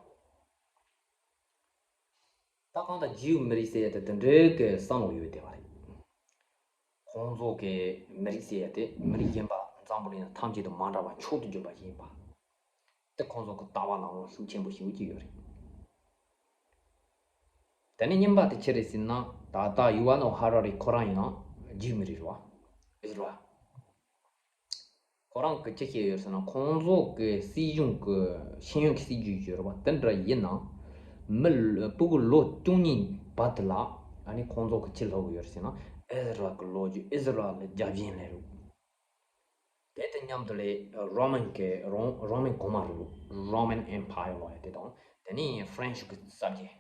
ད་གང་ལྟར་ཇིའུ་མི་རིགས་ཟེར་ཡ་དེ་དེ་འདྲའི་གི་བསམ་བློ་ཡོད་བསྡད་པ་རེད། ཁོང་ཚོ་གི་མི་རིགས་ཟེར་ཡ་དེ་མི་རིགས་གཞན་པ་འཛམ་བུ་གླིང་ཐམས་ཅད་དུ་མ་འདྲ་བ་མཆོག་ཏུ་གྱུར་པ་ཞིག་ཡིན་པ། དེ་ཁོང་ཚོ་གི་ལྟ་བ་ནང་ལོགས་ཤུགས་ཆེན་པོ་ཞེ་པོ་ཅིག་ཡོད་རེད། དེ་ནས་གཉིས་པ་དེ་ཅི་རེད་ཟེར་ན། ད་ལྟ་ཡུ་ཝ་ནོ་ཧ་ར་རི་ཁོ་རང་ཡིན་ན་ཇིའུ་མི་རིགས་རེད་བ། ཨིས་ར་ཁོ་རང་གིས་ཅི་བཤད་ཡོད་ཟེར་ན། ཁོང་ཚོ་གི་སྲིད་གཞུང་གི་ཤེས་ཡོན་གྱི་སྲིད་ཇུས་ཡོད་རེད་བ། དེ་འདྲ་ཡིན་ན་མི་ལ་སྤུ་གུ་ལོ་བཅུ་གཉིས་བར་དུ་ལ་ཨ་ནི་ཁོང་ཚོ་གི་ཅི་སློབ་གི་ཡོད་རེད་ཟེར་ན། ཨིས་ར་གི་ལོ་རྒྱུས། ཨིས་ར་ལ་རྒྱབ་ཆེན་ལས་རུ། དེ་དང་མཉམ་དུ་ལས་རོ་མན་གྱི་རོ་རོ་མན་གོང་མ་རུ། Roman Empire ལོ་ཡ་དེ་དང་། དེ་ནས་ཧྥ་རན་ཤི་གི་གསར་བརྗེ།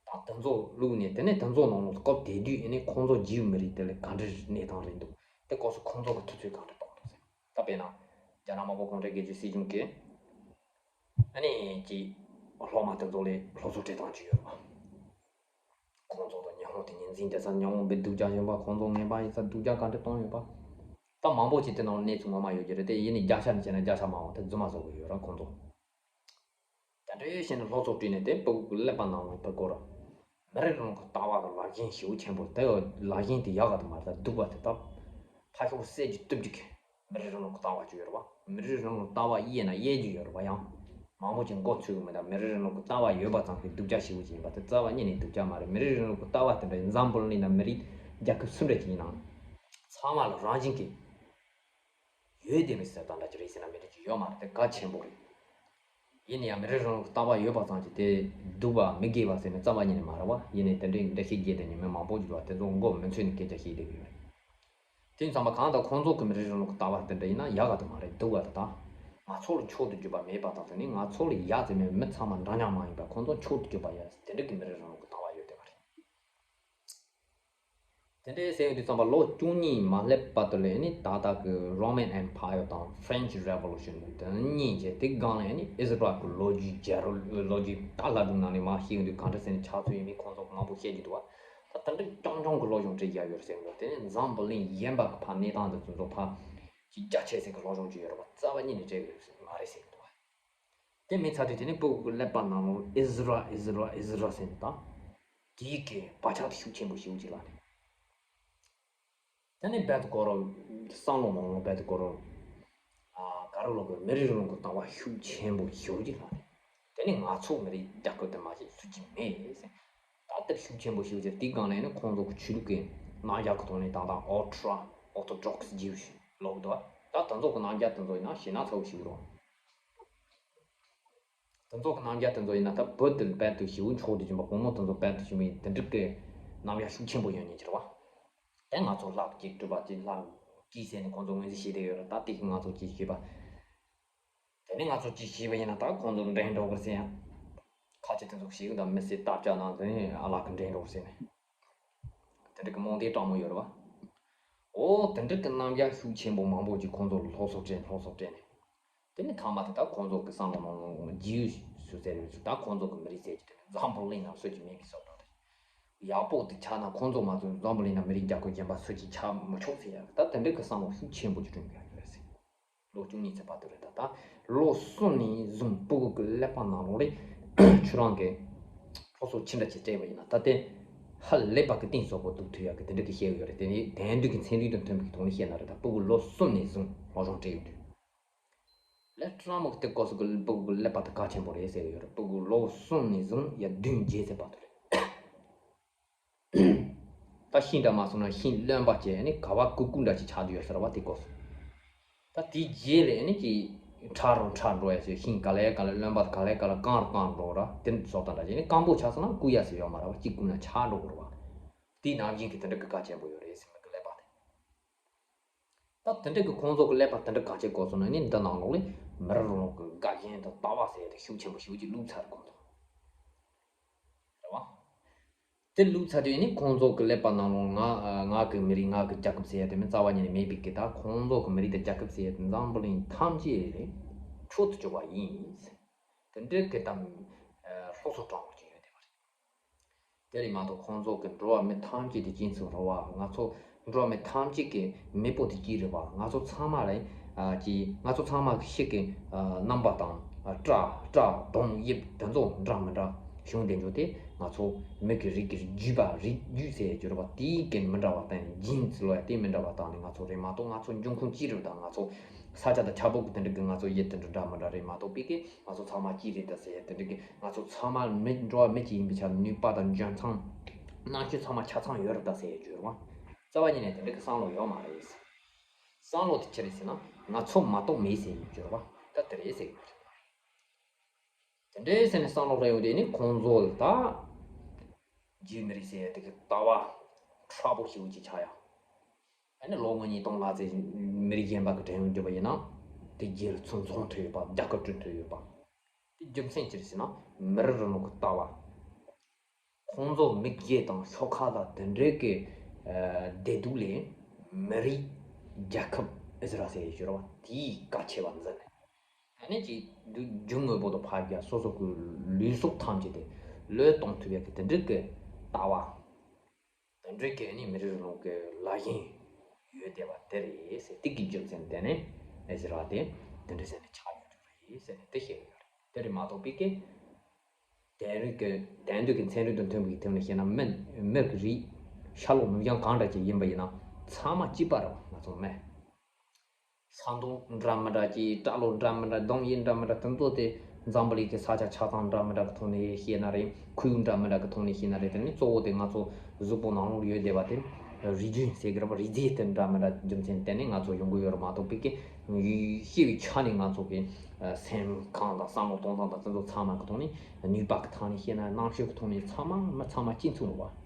ད་དེ་ཚོ་བླུགས་ནས། དེ་ནས་དེ་ཚོ་ནང་ལ་སྐབས་དེ་དུས་ཨ་ནི་ཁོང་ཚོ་ཇིའུ་མི་རིགས་དེ་ལ་ག་འདྲ་གནས་སྟངས་རེད་འདུག་དེ་སྐབས་སུ་ཁོང་ཚོ་གི་དུས་ཚོད་ག་འདྲ་གཏོང་འདུག་ཟེར། ད་དཔེར་ན་རྒྱ་ནག་དམར་པོ་གུང་ཁྲན་སྒེར་གྱི་སྲིད་གཞུང་གིས་ཨ་ནི་ཅིག་སློབ་མ་དེ་ཚོ་ལ་སློབ་གསོ་སྤྲད་སྟངས་ཅིག་ཡོད་རེད་བ། ཁོང་ཚོ་དང་ཉི་ཧོང་དེ་ཉིན་འཛིན་དེ་ཚོ་ཉི་ཧོང་པའི་སྡུག་ཅག་ཡིན་པ། ཁོང་ཚོ་ངན་པ་ཡིན་ས། སྡུག་ཅག་ག་འདྲ་གཏོང་ཡོད་པ། ད་མང་པོ་ཅིག་དེ་ནང་གནས་ཚུལ་ངོ་མ་ཡོད་ཀྱི་རེད། དེ་ཡིན་ནའི་རྒྱ་ཆ་ནས་བྱས་ན་རྒྱ་ཆ་མང་བ་དེ་རྫུན་མ་བཟོ་གི་ཡོད་ར། ཁོང་ཚོ་དེ་འདྲ་བྱས་ནས་སློབ་གསོ་སྤྲད་ནས་དེ་སྤུ་གུ་གི་ཀླད་པ་ནང་ལ་ཕར་སྐོར་ར། མི་རིགས་རང་ལུགས་ཀྱི་ལྟ་བ་གི་ལག་ཟིན་ཞེ་པོ་ཆེན་པོ། དེ་ལག་ཟིན་དེ་ཡག་ག་དུ་མ་རེད། ད་སྡུག་པ་དེ་ད་ཕ་ཤོག་གསལ་གྱི་སྟོབས་ཀྱི་མི་རིགས་རང་ལུགས་ལྟ་བ་ཅིག་ཡོད་རེད་བ། མི་རིགས་རང་ལུགས་ལྟ་བ་དབྱེ་ན་དབྱེ་རྒྱུ་ཡོད་རེད་བ། ཡང་མང་པོ་ཅིག་མགོ་ཚོས་གི་མེད། ད་མི་རིགས་རང་ལུགས་ལྟ་བ་ཡོད་པ་ཙམ་གྱིས་སྡུག་ཅག་ཞེ་པོ་ཅིག་ཡིན་པ་དེ་རྩ་བ་ཉིད་ནས་སྡུག་ཅག་མ་རེད། མི་རིགས་རང་ལུགས་ལྟ་བ་དེ་འདྲ་འཛམ་བུ་གླིང་ན་མི་རིགས་རྒྱལ་ཁབ་སུ་འདྲ་ཅིག་ཡིན་ནའང་ཚང་མ་ལ་རང་བཞིན་གྱིས་ཡོད་བསྡད་པའི་ཟེར་སྟངས་འདྲ་ཅིག་རེད་ཟེར་ན་མི་འགྲིག་གི་ཡོད་མ་རེད། དེ་གལ་ཆེན་པོ་རེད། ཡིན་ན་ཡང་མི་རིགས་རང་ལུགས་ལྟ་བ་ཡོད་པ་ཙམ་གྱིས་དེ་སྡུག་པ་མི་དགེ་བ་ཟེར་ནས་རྩ་བ་ཉིད་ནས་མ་རེད་བ། ཡིན་ནའི་དེ་འདྲའི་འགྲེལ་བཤད་རྒྱས་བསྡད་མཁན་མི་མང་པོ་ཞིག་འདུག་བ། དེ་ཚོ་མགོ་མི་ཚོས་ནས་སྐད་ཆ་བཤད་བསྡད་ཀྱི་ཡོད་རེད། དེ་ཡིན་ཙང་མ་གང་ལྟར་ཁོང་ཚོ་གི་མི་རིགས་རང་ལུགས་ལྟ་བ་དེ་འདྲ་ཡིན་ན་ཡག་ག་དུ་མ་རེད། སྡུག་ག་དུ། ད་ང་ཚོ་ལ་མཆོག་ཏུ་གྱུར་པ་མེད་པ་དང་། དེ་ནི་ང་ཚོ་ལ་ཡག་ཟེར་མེད། མི་ཚང་མ་འདྲ་མཉམ་མ་ཡིན་པ། ཁོང་ཚོ་མཆོག་ཏུ་གྱུར་པ་ཡག་དེ་འདྲ་གི་མི་རིགས་རང་ལུགས་ཀྱི་ལྟ་བ་ཡོད་བསྡད་པ་རེད། དེ་འདྲའི་ཟེར་ཡོང་དུས་ཙམ་པ་ལོ་བཅུ་གཉིས་མ་སླེབས་བར་དུ་ལ་ནི་ད་ལྟ་གི་Roman Empire དང་French Revolution དེ་གཉིས་བྱས། དེ་སྒང་ལ་ནི་ཨིས་ར་གི་ལོ་རྒྱུས་རྒྱལ་རབས་ལོ་རྒྱུས། ད་ལྷ་སྒྲུང་ནང་ནས་མར་བཤད་ཡོང་དུས་ག་འདྲ་ཟེར་ནས་ཆགས་ཚུལ་ཡིན་མིན་ཁོང་ཚོ་མང་པོ་བཤད་ཀྱི་འདུག་བ། ད་དེ་འདྲ་རྐྱང་རྐྱང་གི་སློབ་སྦྱོང་སྤྲད་ཡ་ཡོད་ཟེར་གི་འདུག་དེ་ནི་འཛམ་བུ་གླིང་གཞན་པ་གི་ཕར་གནས་སྟངས་དེ་ཚོ་ཚོ་ཕར་ཅིག་རྒྱ་ཆེ་ཟེར་གི་སློབ་སྦྱོང་ཅིག་ཡོད་རེད་བ། རྩ་བ་ཉིད་ནས་སྤྲད་གི་མ་རེད་ཟེར་གི་འདུག་བ། དེ་མིན་ཚར་དུས་དེ་ནི་སྤུ་གུ་གི་ཀླད་པ་ནང་ལོགས་ཨིས་ར་ཨིས་ར་ཨིས་ར་ཟེར་ནས་ད་དེའི་གི་བག་ཆགས་དེ་ཤུགས་ཆེན་པོ་ཞེ་པོ་ཅིག་ལངས་ནས། དེ་ནས་རྦད་དེ་ཁོ་རང་བསམ་བློ་ནང་ལོགས་རྦད་དེ་ཁོ་རང་ཨ་ག་རེ་ལབ་དགོས། མི་རིགས་རང་གི་ལྟ་བ་ཤུགས་ཆེན་པོ་ཞེ་པོ་ཅིག་ལངས་ནས། དེ་ནས་ང་ཚོ་མི་རིགས་རྒྱལ་ཁབ་དེ་མ་གཏོགས་སུ་གཅིག་མེད་ཟེར། ད་དེར་ཤུགས་ཆེན་པོ་ཞེ་པོ་ཅིག། དེའི་སྒང་ལ་ནི་ཁོང་ཚོ་གི་ཆོས་ལུགས་ཀྱི་རྣམ་གཞག་གི་ཐོག་ནས་ད་ལྟ་Ultra Orthodox Jewish ལབ་འདུག་ད་དེ་ཚོ་གི་རྣམ་གཞག་དེ་ཚོ་ཡིན་ན་ཞེ་ན་ཚ་པོ་ཞེ་པོ་རེད། དེ་ཚོ་གི་རྣམ་གཞག་དེ་ཚོ་ཡིན་ན་ད་བོད་དེ་རྦད་དེ་ཞེ་པོ་མཆོག་ཏུ་གྱུར་པ། དཔོན་སློབ་དེ་ཚོ་རྦད་དེ་ཞེ་པོ་དེ་འདྲ་གི་རྣམ་གཞག་ཤུགས་ཆེན་པོ་ཡོད་མཁན་ཅིག་རེད་བ། དེ་ང་ཚོ་ལྷ་གཅིག་གྲུབ་པ་གཅིག་ལྷ་གཅིག་ཟེར་ནས་ཁོང་ཚོ་ངོས་འཛིན་བྱེད་བསྡད་ཡོད་རེད། ད་དེ་གི་ང་ཚོ་གཅིག་བྱེད་པ། དེ་ནས་ང་ཚོ་གཅིག་བྱེད་པ་ཡིན་ན་ད་ཁོང་ཚོ་འགྲན་འགྲོ་གི་ཟེར་ཡང་། ཁ་ཆེ་དེ་ཚོ་ཞིག་དང་མི་སེར་སྟག་ཅག་ནང་དེ་ནས་ཨ་ལགས་ཀྱི་འགྲན་འགྲོ་གི་ཟེར་ནས། དེ་འདྲ་གི་རྨོངས་དད་དྲང་མོ་ཡོད་རེད་བ། འོ་དེ་འདྲ་གི་རྣམ་གཞག་ཤུགས་ཆེན་པོ་མང་པོ་ཅིག་ཁོང་ཚོ་ལ་སློབ་གསོ་སྤྲད། སློབ་གསོ་སྤྲད་ནས། དེ་ནས་ཐ་མ་དེ་ད་ཁོང་ཚོ་གི་བསམ་བློ་ནང་ལོགས་ཇིའུ་སུ་ཟེར་རེད་ཟེར། ད་ཁོང་ཚོ་གི་མི་རིགས་ཟེར་གྱི་དེ་ནི་འཛམ་བུ་གླིང་ནང་སུ་གཅིག་མེད་པའི་བཟོ་ལྟ་རེད། ཡག་པོ་དེ་ཆགས་ན་ཁོང་ཚོ་མ་གཏོགས་འཛམ་བུ་གླིང་ན་མི་རིགས་རྒྱལ་ཁབ་གཞན་པ་སུ་གཅིག་ཆགས་མི་ཆོག་ཟེར་ཡ། ད་དེ་འདྲ་གི་བསམ་བློ་ཤུགས་ཆེན་པོ་ཅིག་བསྐྲུན་དགོས་ཡ་ཡོད་རེད་ཟེར། ལོ་བཅུ་གཉིས་ཚེ་བར་དུ་རེད། ད་ད་ལོ་གསུམ་ནས་བཟུང་སྤུ་གུ་གི་ཀླད་པ་ནང་ལོགས་ལ་ཁྱོད་རང་གི་སློབ་གསོ་ཅི་འདྲ་ཅིག་སྤྲད་པ་ཡིན་ན་ད་དེ་ཧ་ལས་པ་གི་གཏིང་ཟབ་པོ་འདུག་ཐུབ་ཡ་གི་དེ་འདྲ་གི་བཤད་ཡོད་རེད། དེ་ནི་དེང་དུས་ཀྱི་ཚན་རིག་དང་མཐུན་པའི་ཐོག་ནས་བཤད་ན་རེད། ད་སྤུ་གུ་ལོ་གསུམ་ནས་བཟུང་སློབ་སྦྱོང་སྤྲད་ཡོང་དུས། ལས་ཀྲང་མོ་གི་དེ་སྐབས་སུ་གི་སྤུ་གུ་གི་ཀླད་པ་དེ་གལ་ཆེན་པོ་རེད་ཟེར་གི་ཡོད་རེད། སྤུ་གུ་ལོ་གསུམ་ནས་བཟུང་ཡ་བདུན་བརྒྱད་ཚེ་བར་དུ་རེད། ད་ཤིང་འདྲ་མ་སོང་ན་ཤིང་རློན་པ་བྱས་ནས་ག་བ་ཀུ་ཀུ་འདྲ་ཅིག་ཆགས་བསྡད་ཡོད་ཟེར་བ། དེ་སྐབས་སུ་ད་དེའི་རྗེས་ལ་ནི་ཅིག་ཕྲ་རུ་ཕྲ་འགྲོ་ཡ་ཟེར། ཤིང་ག་ལེ་ག་ལེ་རློན་པ་ག་ལེ་ག་ལེ་སྐམ་རུ་སྐམ་འགྲོ་ར། དེ་སོགས་དང་འདྲ་བྱས་ནས་སྐམ་པོ་ཆགས་སོང་ན་རྐུ་ཡ་ཟེར་ཡོད་མ་རེད་བ། གཅིག་རྐུ་ན་ཆག་འགྲོ་གི་རེད་བ། དེའི་ནང་བཞིན་གྱི་དེ་འདྲ་གི་གལ་ཆེན་པོ་ཡོད་རེད་ཟེར། མི་གི་ཀླད་པ་དེ། ད་དེ་འདྲ་གི་ཁོང་ཚོ་གི་ཀླད་པ་དེ་འདྲ་གང་བྱེད་དགོས་སོང་ན་ནི་འདི་ནང་ལོགས་ལ་མི་རང་ལོག་གི་དགའ་ཞེན་དང་ལྟ་བ་ཟེར་ཡ་དེ་ཤུགས་ཆེན་པོ་ཞེ་པོ་ཅིག་བླུགས་ཚར། ཁོང་ཚོ་རེད་བ། དེ་ལུགས་ཚ་དུས་ནི་ཁོང་ཚོ་གི་ཀླད་པ་ནང་ལོགས་ང་ང་གི་མི་རིགས་ང་གི་རྒྱལ་ཁབ་ཟེར་ཡ་དེ་མི་རྩ་བ་ཉིད་ནས་མེད་པའི་གི། ད་ཁོང་ཚོ་གི་མི་རིགས་དང་རྒྱལ་ཁབ་ཟེར་ཡ་དེ་འཛམ་བུ་གླིང་ཐམས་ཅད་ལས་མཆོག་ཏུ་གྱུར་པ་ཡིན། དེ་འདྲའི་གི་ད་སློབ་གསོ་དྲང་པོ་ཅིག་ཡོད་བསྡད་པ་རེད། དེ་རེད་མ་གཏོགས་ཁོང་ཚོ་གི་འགྲོ་བ་མི་ཐམས་ཅད་དེ་སྐྱེ་ཚུལ་རེད་བ། ང་ཚོ་འགྲོ་བ་མི་ཐམས་ཅད་ཀྱི་མེས་པོ་དེ་གཅིག་རེད་བ། ང་ཚོ་ཚང་མ་ལ་ཨ་ཀྱི་ང་ཚོ་ཚང་མ་གི་ཤི་གི་ཨ་རྣམ་པ་དང་ཨ་སྐྲ་སྐྲ་གདོང་དབྱིབས་དེ་ཚོ་འདྲ་མི་འདྲ་བྱུང་བསྡད་འཇོག་དེ། ང་ཚོ་མི་གི་རིགས་ཀྱི་རྒྱུད་པ་རིགས་རྒྱུད་ཟེར་གྱུར་བ་དེའི་གི་མི་འདྲ་བ་དང་ཇིན་ལོ་ཡ་དེ་མི་འདྲ་བ་དང་ནི་ང་ཚོ་རེད་མ་གཏོགས་ང་ཚོ་འབྱུང་ཁུངས་གཅིག་རེད། ད་ང་ཚོ་ས་ཆ་དང་ཆ་བོ་གི་དེ་འདྲ་གི་ང་ཚོ་ཡུལ་དེ་འདྲ་འདྲ་མི་འདྲ་རེད་མ་གཏོགས་པའི་གི་ང་ཚོ་ཚང་མ་གཅིག་རེད་ད་ཟེར་ཡ་དེ་འདྲ་གི། ང་ཚོ་ཚང་མ་མི་འགྲོ་བ་མི་གཅིག་ཡིན་པའི་ཆ་ནུས་པ་དང་འཇོན་ཐང་རྣམ་དཔྱོད་ཚང་མ་ཆ་ཚང་ཡོད་རེད་ད་ཟེར་ཡ་བརྗོད་རོགས། རྩ་བ་ཉིད་ནས་དེ་འདྲ་གི་བསམ་བློ་ཡོད་མ་རེད། བསམ་བློ་དེ་ཅི་རེད་ཟེར་ན་ང་ཚོ་མ་གཏོགས་མེད་ཟེར་ཡ་བརྗོད་རོགས། ད་དེ་རེད་ཟེར་གི་རེད། དེ་འདྲའི་ཟེར་ནས་བསམ་བློ་སླེབས་ཡོང་དུས་ནི་ཁོང་ཚོ་ལ་ད་རྒྱུད་མི་རིགས་ཟེར་ཡ་དེ་གི་ལྟ་བ་མཁྲེགས་པོ་ཞེ་པོ་ཅིག་ཆགས་ཡ། ཨ་ནི་ལོ་ངོ་ཉིས་སྟོང་ལྷག་ཙམ་མི་རིགས་གཞན་པ་གི་གྲས་ཡོང་རྒྱུ་བ་ཡིན་ན། དེ་རྗེས་ལ་ཚུར་འཛོམས་ཐུབ་ཡོད་པ། རྒྱལ་ཁབ་བསྐྲུན་ཐུབ་ཡོད་པ། དེ་རྒྱུ་མཚན་ཅི་རེད་ཟེར་ན་མི་རིགས་རིང་ལུགས་ཀྱི་ལྟ་བ། ཁོང་ཚོ་མི་རྒྱུད་དང་ཤོག་ཁག་དང་དེ་འདྲའི་གི་ཨ་བདེ་སྡུག་ལས་མི་རིགས་རྒྱལ་ཁབ་ཨི་ཟི་རལ་ཟེར་ཡོད་རེད་བ། དེའི་གལ་ཆེ་བ་འཛིན། ཨ་ནི་ཅིག་རྒྱུ་དངོས་པོ་དང་ཕར་རྒྱ་སོ་སོ་གི་ལུས་སྲོག་ཐམས་ཅད་དེ་བློས་གཏོང་ཐུབ་ཡག་གི་དེ་འདྲའི་གི་ལྟ་བ། དེ་འདྲའི་གི་ནི་མི་རིགས་རིང་ལུགས་ཀྱི་ལ་ཞེན་ཡོད་བསྡད་པ་དེ་རེད་ཟེར། དེ་གི་རྒྱུ་མཚན་དེ་ནས་ཨེ་ཟེར་བ་དེ་དེ་འདྲ་ཟེར་ནས་ཆགས་ཡོད་རེད་ཟེར་ནས་དེ་བཤད་ཡོད་རེད། དེ་རེད་མ་གཏོགས་པའི་གི་དེང་རབས་ཀྱི་དེང་དུས་ཀྱི་ཚན་རིག་དང་མཐུན་པའི་ཐོག་ནས་བཤད་ན་མི་མི་གི་རིགས་ཤ་ལོག་ནུབ་བྱང་གང་འདྲ་ཅིག་ཡིན་པ་ཡིན་ན་ཚང་མ་གཅིག་པ་རེད་བ། ང་ཚོ་མི། ས་མདོག་འདྲ་མི་འདྲ་གྱི་སྐྲ་ལོ་འདྲ་མི་འདྲ་གདོང་དབྱིབས་འདྲ་མི་འདྲ་དེ་ཚོ་དེ་འཛམ་བུ་གླིང་གི་ས་ཆ་ཆ་ཚང་འདྲ་མི་འདྲ་གི་ཐོག་ནས་བཤད་ན་རེད། ཁུལ་འདྲ་མི་འདྲ་གི་ཐོག་ནས་བཤད་ན་རེད། དེ་ནི་གཙོ་བོ་དེ་ང་ཚོ་གཟུགས་པོ་ནང་ལོགས་ཡོད་བསྡད་པ་དེ་རིགས་རྒྱུད་ཟེར་གི་རེད་པ། རིགས་རྫས་དེ་འདྲ་མི་འདྲ་རྒྱུ་མཚན་དེ་ནས་ང་ཚོ་ཡོང་གི་ཡོད་རེད་མ་གཏོགས་པའི་གི་ཤེས་པའི་ཆ་ནས་ང་ཚོ་གི་སེམས་ཁམས་དང་བསམ་བློ་གཏོང་སྟངས་དང་དེ་ཚོ་ཚང་མ་གི་ཐོག་ནས་ནུས་པ་གི་ཐོག་ནས་བཤད་ན་རྣམ་དཔྱོད་གི་ཐོག་ནས་ཚང་མ་མི་ཚང་མ་གཅིག་མཚུངས་རེད་པ།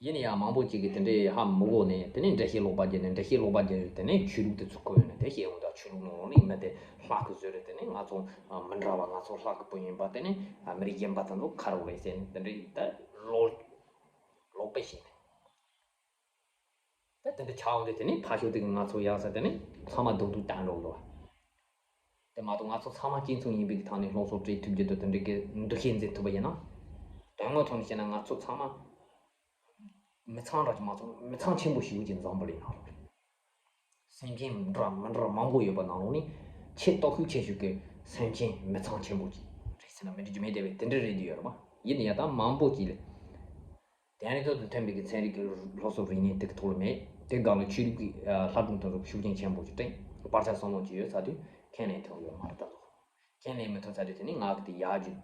ཡིན་ན་ཡང་མང་པོ་ཅིག་གིས་དེ་འདྲའི་ཧ་མི་གོ་ནས་དེ་ནས་འགྲེལ་བཤད་ལོག་པ་བརྒྱབ་ནས་འགྲེལ་བཤད་ལོག་པ་བརྒྱབ་ཡོད། དེ་ནས་ཆོས་ལུགས་དེ་ཚོ་གོ་ཡོད་ནས་དེ་བཤད་འོང་ད་ཆོས་ལུགས་ནང་ནས་མི་དེ་ལྷ་གི་བཟོས་རེད། དེ་ནས་ང་ཚོ་མི་འདྲ་བ་ང་ཚོ་ལྷ་གི་བུ་ཡིན་པ་དེ་ནས་མི་རིགས་གཞན་པ་དེ་ཚོ་ཁ་རོག་རེད་ཟེར་ནས་དེ་འདྲའི་ད་ལོག་ལོག་པས་བཤད་ནས། ད་དེ་འདྲ་ཆགས་འོང་དུས་དེ་ནས་ཕར་ཞོག་དེ་གི་ང་ཚོ་ཡག་ས་དེ་ནས་ཚང་མ་སྡུག་སྡུག་བཏང་འགྲོ་འདུག་བ། དེ་མ་གཏོགས་ང་ཚོ་ཚང་མ་གཅིག་མཚུངས་ཡིན་པའི་ཐོག་ནས་སློབ་གསོ་སྤྲད་ཐུབ་རྒྱུ་དང་དེ་འདྲའི་གི་འདུ་ཤེས་འཛིན་ཐུབ་པ་ཡིན་ན། དོན་དངོས་ཐོག་ནས་བཤད་ན་ང་ཚོ་ཚང་མ་མི་ཚང་འདྲ་ཅིག་མ་ཚོགས་མི་ཚང་ཆེན་པོ་ཞིག་ཡོད་ཀྱི་འཛམ་བུ་གླིང་ནང་ལོགས་ནས། སེམས་ཅན་འདྲ་མི་འདྲ་མང་པོ་ཡོད་པ་ནང་ལོགས་ནས་ཆེས་སྟོབས་ཤུགས་ཆེ་ཤོས་ཀྱི་སེམས་ཅན་མི་ཚང་ཆེན་པོ་ཅིག་རེད་ཟེར་ན་མི་འགྲིག་རྒྱུ་མེད་དེ་བས་དེ་འདྲ་རེད་འདུག་ཡོད་རེད་པ། ཡིན་ན་ཡང་ད་མང་པོ་ཅིག་ལས། དེང་རབས་དང་མཐུན་པའི་གི་ཚན་རིག་གི་སློབ་གསོ་རིག་གནས་དེ་གི་ཐོག་ལ་མེད། དེ་སྒང་ལ་ཆོས་ལུགས་ཀྱི་ལྷ་སྒྲུང་དེ་ཚོ་ཤུགས་རྐྱེན་ཆེན་པོ་ཞིག་སྤྲད། བར་ཆད་བསམ་བློ་ཅིག་ཡོད་ཚར་དུས་ཁས་ལེན་ཐུབ་ཡོད་མ་རེད་ད་ཚོ། ཁས་ལེན་མི་ཐུབ་ཚར་དུས་དེ་ནི་ངག་གི་དེ་ཡག་རྒྱུ།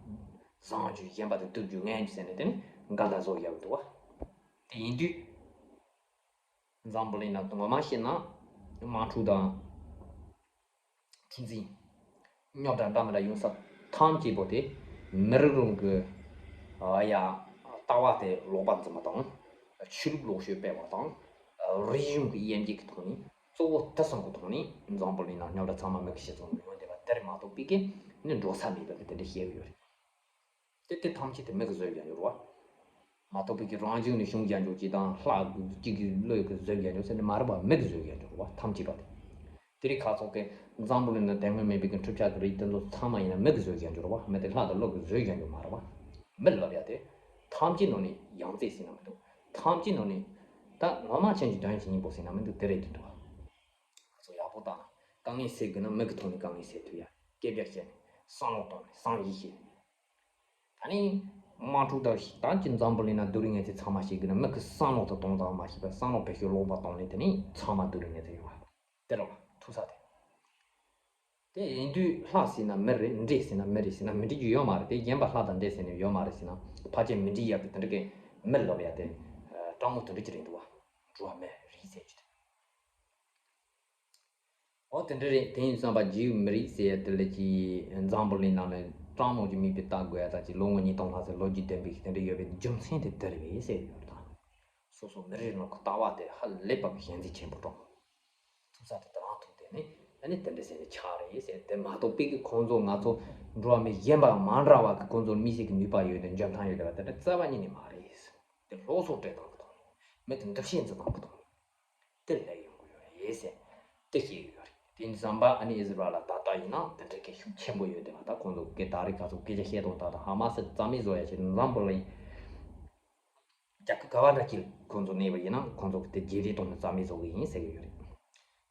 བཟང་རྒྱུ། གཞན་པ་དེ་སྡུག་རྒྱུ། ངན་རྒྱུ་ཟེར་ནས་དེ་ནི་འགལ་ཟླ་བཟོ་ཡག་འདུག་བ། དེ་ཡིན་དུས། འཛམ་བུ་གླིང་ནང་ངོ་མ་བཤད་ན་དམག་འཁྲུག་དང་། འཁྲུག་འཛིང་། རྙོག་དྲ་འདྲ་མི་འདྲ་ཡོང་ས་ཐམས་ཅད་པོ་དེ་མི་རིགས་རང་གི་ཨ་ཡ་ལྟ་བ་དེ་ལོག་པ་འཛིན་པ་དང་། ཆོས་ལུགས་ལོག་ཤོས་སྤེལ་བ་དང་། རིག་གཞུང་གི་དབྱེ་འབྱེད་ཀྱི་ཐོག་ནས་གཙོ་བོ་དེ་གསུམ་གྱི་ཐོག་ནས་འཛམ་བུ་གླིང་ནང་རྙོག་དྲ་ཚང་མ་མི་གི་སྤྱི་ཚོགས་ནང་ཡོང་བསྡད་པ་དེ་རེད་མ་གཏོགས་པའི་གི་ནི་འགྲོ་ས་མེད་པ་གི་དེ་འདྲ་བཤད་གི་ཡོད་རེད། དེ་དེ་ཐམས་ཅད་དེ་མི་གི་བཟོས་ཀྱང་ཡོད་རེད་བ། མ་གཏོགས་པའི་གི་རང་བྱུང་ནས་བྱུང་ཀྱང་འཇོག་ཅིག་དང་ལྷ་གཅིག་གི་བློས་གི་བཟོས་ཀྱང་འཇོག་ཟེར་ནས་མ་རེད་བ། མི་གི་བཟོས་ཀྱང་འཇོག་རེད་བ་ཐམས་ཅད་པ་དེ། དེ་རིགས་ཁ་ཚོགས་ཀྱི་འཛམ་བུ་གླིང་ན་དེ་སྔོན་མེད་པའི་གི་འཁྲུག་ཆ་གི་རིགས་དེ་ཚོ་ཚང་མ་ཡིན་ན་མི་གི་བཟོས་ཀྱང་འཇོག་རེད་བ། མི་དེ་ལྷ་དང་ཀླུ་གི་བཟོས་ཀྱང་འཇོག་མ་རེད་བ། མི་ལབ་ཡ་དེ་ཐམས་ཅད་ནང་ནས་ཡང་རྩེ་ཟེར་ན་མི་འདུག་ཐམས་ཅད་ནང་ནས་ད་ངོ་མ་ཆེན་གྱི་དོན་གྱི་སྙིང་པོ་ཟེར་ན་མི་འདུག་དེ་རེད་དེ་འདུག་བ། ང་ཚོ་ཡག་པོ་བལྟས་ན་དཀའ་ངལ་སེལ་དགོས་ན་མི་གི་ཐོག་ནས་དཀའ་ངལ་སེལ་ཐུབ་ཡ། སྐད་ཆ་བཤད་ནས་བསམ་བློ་གཏོང་ནས་བསམ་གཞིག་བྱས་ནས། ད་ནི་དམག་འཁྲུག་དང་ད་ཅི་འཛམ་བུ་གླིང་ན་སྡུག་རུས་ངན་ཚད་ཚང་མ་ཤེས་གི་ན་མི་གི་བསམ་བློ་དང་གཏོང་སྟངས་མ་ཤེས་པར་བསམ་བློ་བེད་སྤྱོད་ལོག་པ་གཏོང་ནས་དེ་ནི་ཚང་མ་སྡུག་རུས་ངན་ཚད་ཡོང་བ་དེ་རེད་བ། ཐུག་ས་དེ། དེ་ཡིན་དུས་ལྷ་ཟེར་ན་མི་རེད། འདྲེ་ཟེར་ན་མི་རེད་ཟེར་ན་མི་འགྲིག་རྒྱུ་ཡོད་མ་རེད། དེ་གཞན་པ་ལྷ་དང་འདྲེ་ཟེར་ནས་ཡོད་མ་རེད་ཟེར་ན་ཕལ་ཆེར་མི་འགྲིག་ཡག་གི་དེ་འདྲ་གི་མི་ལབ་ཡ་དེ་སྤྲང་མོ་དེ་འདྲ་ཅིག་རེད་འདུག་བ། འགྲོ་བ་མི་རིགས་ཟེར་རྒྱུ་དེ། འོ་དེ་འདྲ་རེད། དེ་ཡིན་བསམ་པ་རྒྱུ་མི་རིགས་ཟེར་ཡ་དེ་ལ་ཅི་འཛམ་བུ་གླིང་ནང་ལ་སྤྲང་མོ་གི་མིག་དཔེ་ལྟ་དགོས་ཡ་ད་ཅི་ལོ་ངོ་ཉིས་སྟོང་ལྷག་ཙམ་ལོ་རྒྱུས་ལྡན་པའི་དེ་འདྲ་ཡོད་པའི་རྒྱུ་མཚན་དེ་དེ་རེད་ཟེར་ཡོད་ད། སོ་སོ་མི་རིགས་ནང་གི་ལྟ་བ་དེ་ཧ་ལས་པ་གི་ཞན་ཚད་ཆེན་པོ་སྤྲང་། ཐུག་ས་དེ་དེ་རང་ཐུག་དེ་ནི་ ཨ་ནི་དེ་འདྲ་ཟེར་ནས་ཆགས་རེད་ཟེར། དེ་མ་གཏོགས་པའི་གི་ཁོང་ཚོ་ང་ཚོ་འགྲོ་བ་མི་གཞན་པ་མ་འདྲ་བ་གི་ཁོང་ཚོར་མི་སྲིད་ཀྱི་ནུས་པ་ཡོད་དེ་འཇོན་ཐང་ཡོད་དེ་བ་དེ་འདྲ་རྩ་བ་ཉིད་ནས་མ་རེད། དེ་ལོག་སོག་སྤྲད་སྟངས་ཀྱི་ཐོག་ནས། མི་དེ་འདུ་ཤེས་འཛིན་སྟངས་ཀྱི་ཐོག་ནས། དེ་ལས་ཡོང་གི་ཡོད་རེད་ཟེར། དེ་བཤད་ཡོད་རེད། དེ་ཡིན་དུས་ཙམ་པ་ཨ་ནི་ཨིསི་ར་ཨེལ་ལ་ད་ལྟ་ཡིན་ན་དེ་འདྲའི་གི་ཤུགས་ཆེན་པོ་ཡོད་དེ་བ། ད་ཁོང་ཚོ་གི་ད་རེས་ག་ཚོད་སྐད་ཆ་བཤད་དང་ད་ད་ཧ་མ་སི་རྩ་མེད་བཟོ་ཡ་ཆེད་འཛམ་བུ་གླིང་རྒྱལ་ཁབ་ག་བ་འདྲ་གི་ཁོང་ཚོ་གནས་པ་ཡིན་ན་ཁོང་ཚོ་གི་དེ་རྗེས་དེ་གཏོང་ནས་རྩ་མེད་བཟོ་གི་ཡིན་ཟེར་གི་ཡོད་རེད།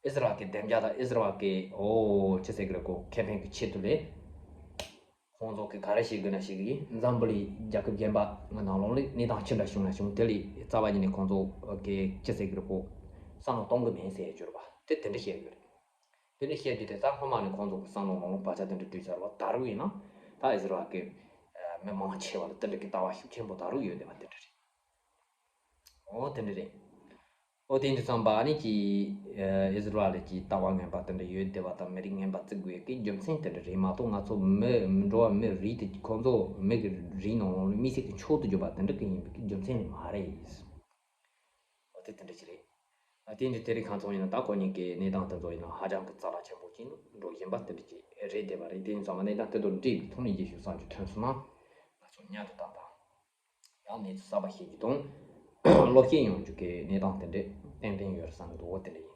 ཨིསི་ར་ཨེལ་གི་བདེ་འཇགས་དང་ཨིསི་ར་ཨེལ་གི་ཨོ་ཅི་ཟེར་གི་རེད་གོ་ཁེ་ཕན་གི་ཆེད་དུ་ལས། ཁོང་ཚོ་གི་ག་རེ་བྱེད་དགོས་ན་བྱེད་ཀྱི་ཡིན། འཛམ་བུ་གླིང་རྒྱལ་ཁབ་གཞན་པ་ནང་ལོགས་ལ་གནས་སྟངས་ཅི་འདྲ་བྱུང་ན་བྱུང་། དེ་ལས་རྩ་བ་ཉིད་ནས་ཁོང་ཚོ་གི་ཅི་ཟེར་གི་རེད་གོ་བསམ་བློ་གཏོང་གི་མིན་ཟེར་གྱུར་པ་དེ་དེ་འདྲ་བཤད་ཀྱི་རེད། དེ་འདྲ་བཤད་རྒྱུ་དེ་ད་སྔོན་མ་ནས་ཁོང་ཚོ་གི་བསམ་བློ་ནང་ལོགས་བག་ཆགས་དེ་འདྲ་བྲིས་ཚར་བ། ད་རུང་ཡིན་ན་ད་ཨིསི་ར་ཨེལ་གི་མི་མང་ཆེ་བ་ལ་དེ་འདྲ་གི་ལྟ་བ་ཤུགས་ཆེན་པོ་ད་རུང་ཡོད་བསྡད་པ་དེ་འདྲ་རེད། ཨོ་དེ་འདྲ་རེད། ཨོ་དེ་འདྲ་ཙམ་པ་ཨ་ནི་ཀྱི་ཨིསི་ར་ཨེལ་གྱི་ལྟ་བ་ངན་པ་དེ་འདྲ་ཡོད་བསྡད་པ་དང་མི་རིགས་ངན་པ་བརྩི་དགོས་ཀྱི་རྒྱུ་མཚན་དེ་འདྲ་རེད་མ་གཏོགས་ང་ཚོ་མི་འགྲོ་བ་མི་རིགས་དེ་ཁོང་ཚོ་མི་གི་རིགས་ནང་ལོགས་ནས་མི་སེར་གྱི་མཆོག་ཏུ་གྱུར་པ་དེ་འདྲ་གི་ཡིན་པའི་རྒྱུ་མཚན་ནི་མ་རེད། ཨོ་དེ་དེ་འདྲ་ཅིག་རེད། ཨ་དེ་འདྲ་དེ་རིང་ཁ་ཚོན་ཡིན་ན་ད་ཁོ་གཉིས་ཀྱི་གནས་སྟངས་དེ་ཚོ་ཡིན་ན་ཧ་ཅང་གི་རྩ་བ་ཆེན་པོ་ཅིག་འགྲོ་བཞིན་པ་དེ་འདྲ་ཅིག་རེད་བསྡད་པ་རེད། དེ་ཡིན་ཙང་གནས་སྟངས་དེ་ཚོ་འདྲིས་ཐོག་ནས་རྒྱས་ཤོག་བསམ་རྒྱུ་ཐོན་སོང་ན་ང་ཚོ་མཉམ་དུ་བཏང་དང་། ཡང་གནས་ཚུལ་གསར་པ་ཤེས་རྒྱུ་དང་། བློ་སྐྱེད་ཡོང་རྒྱུ་གི་གནས་སྟངས་དེ་འདྲས་ཏན་ཏན་ཡོད་རེད་བསམ་གྱི་འདུག་འོ་དེ་འདྲས།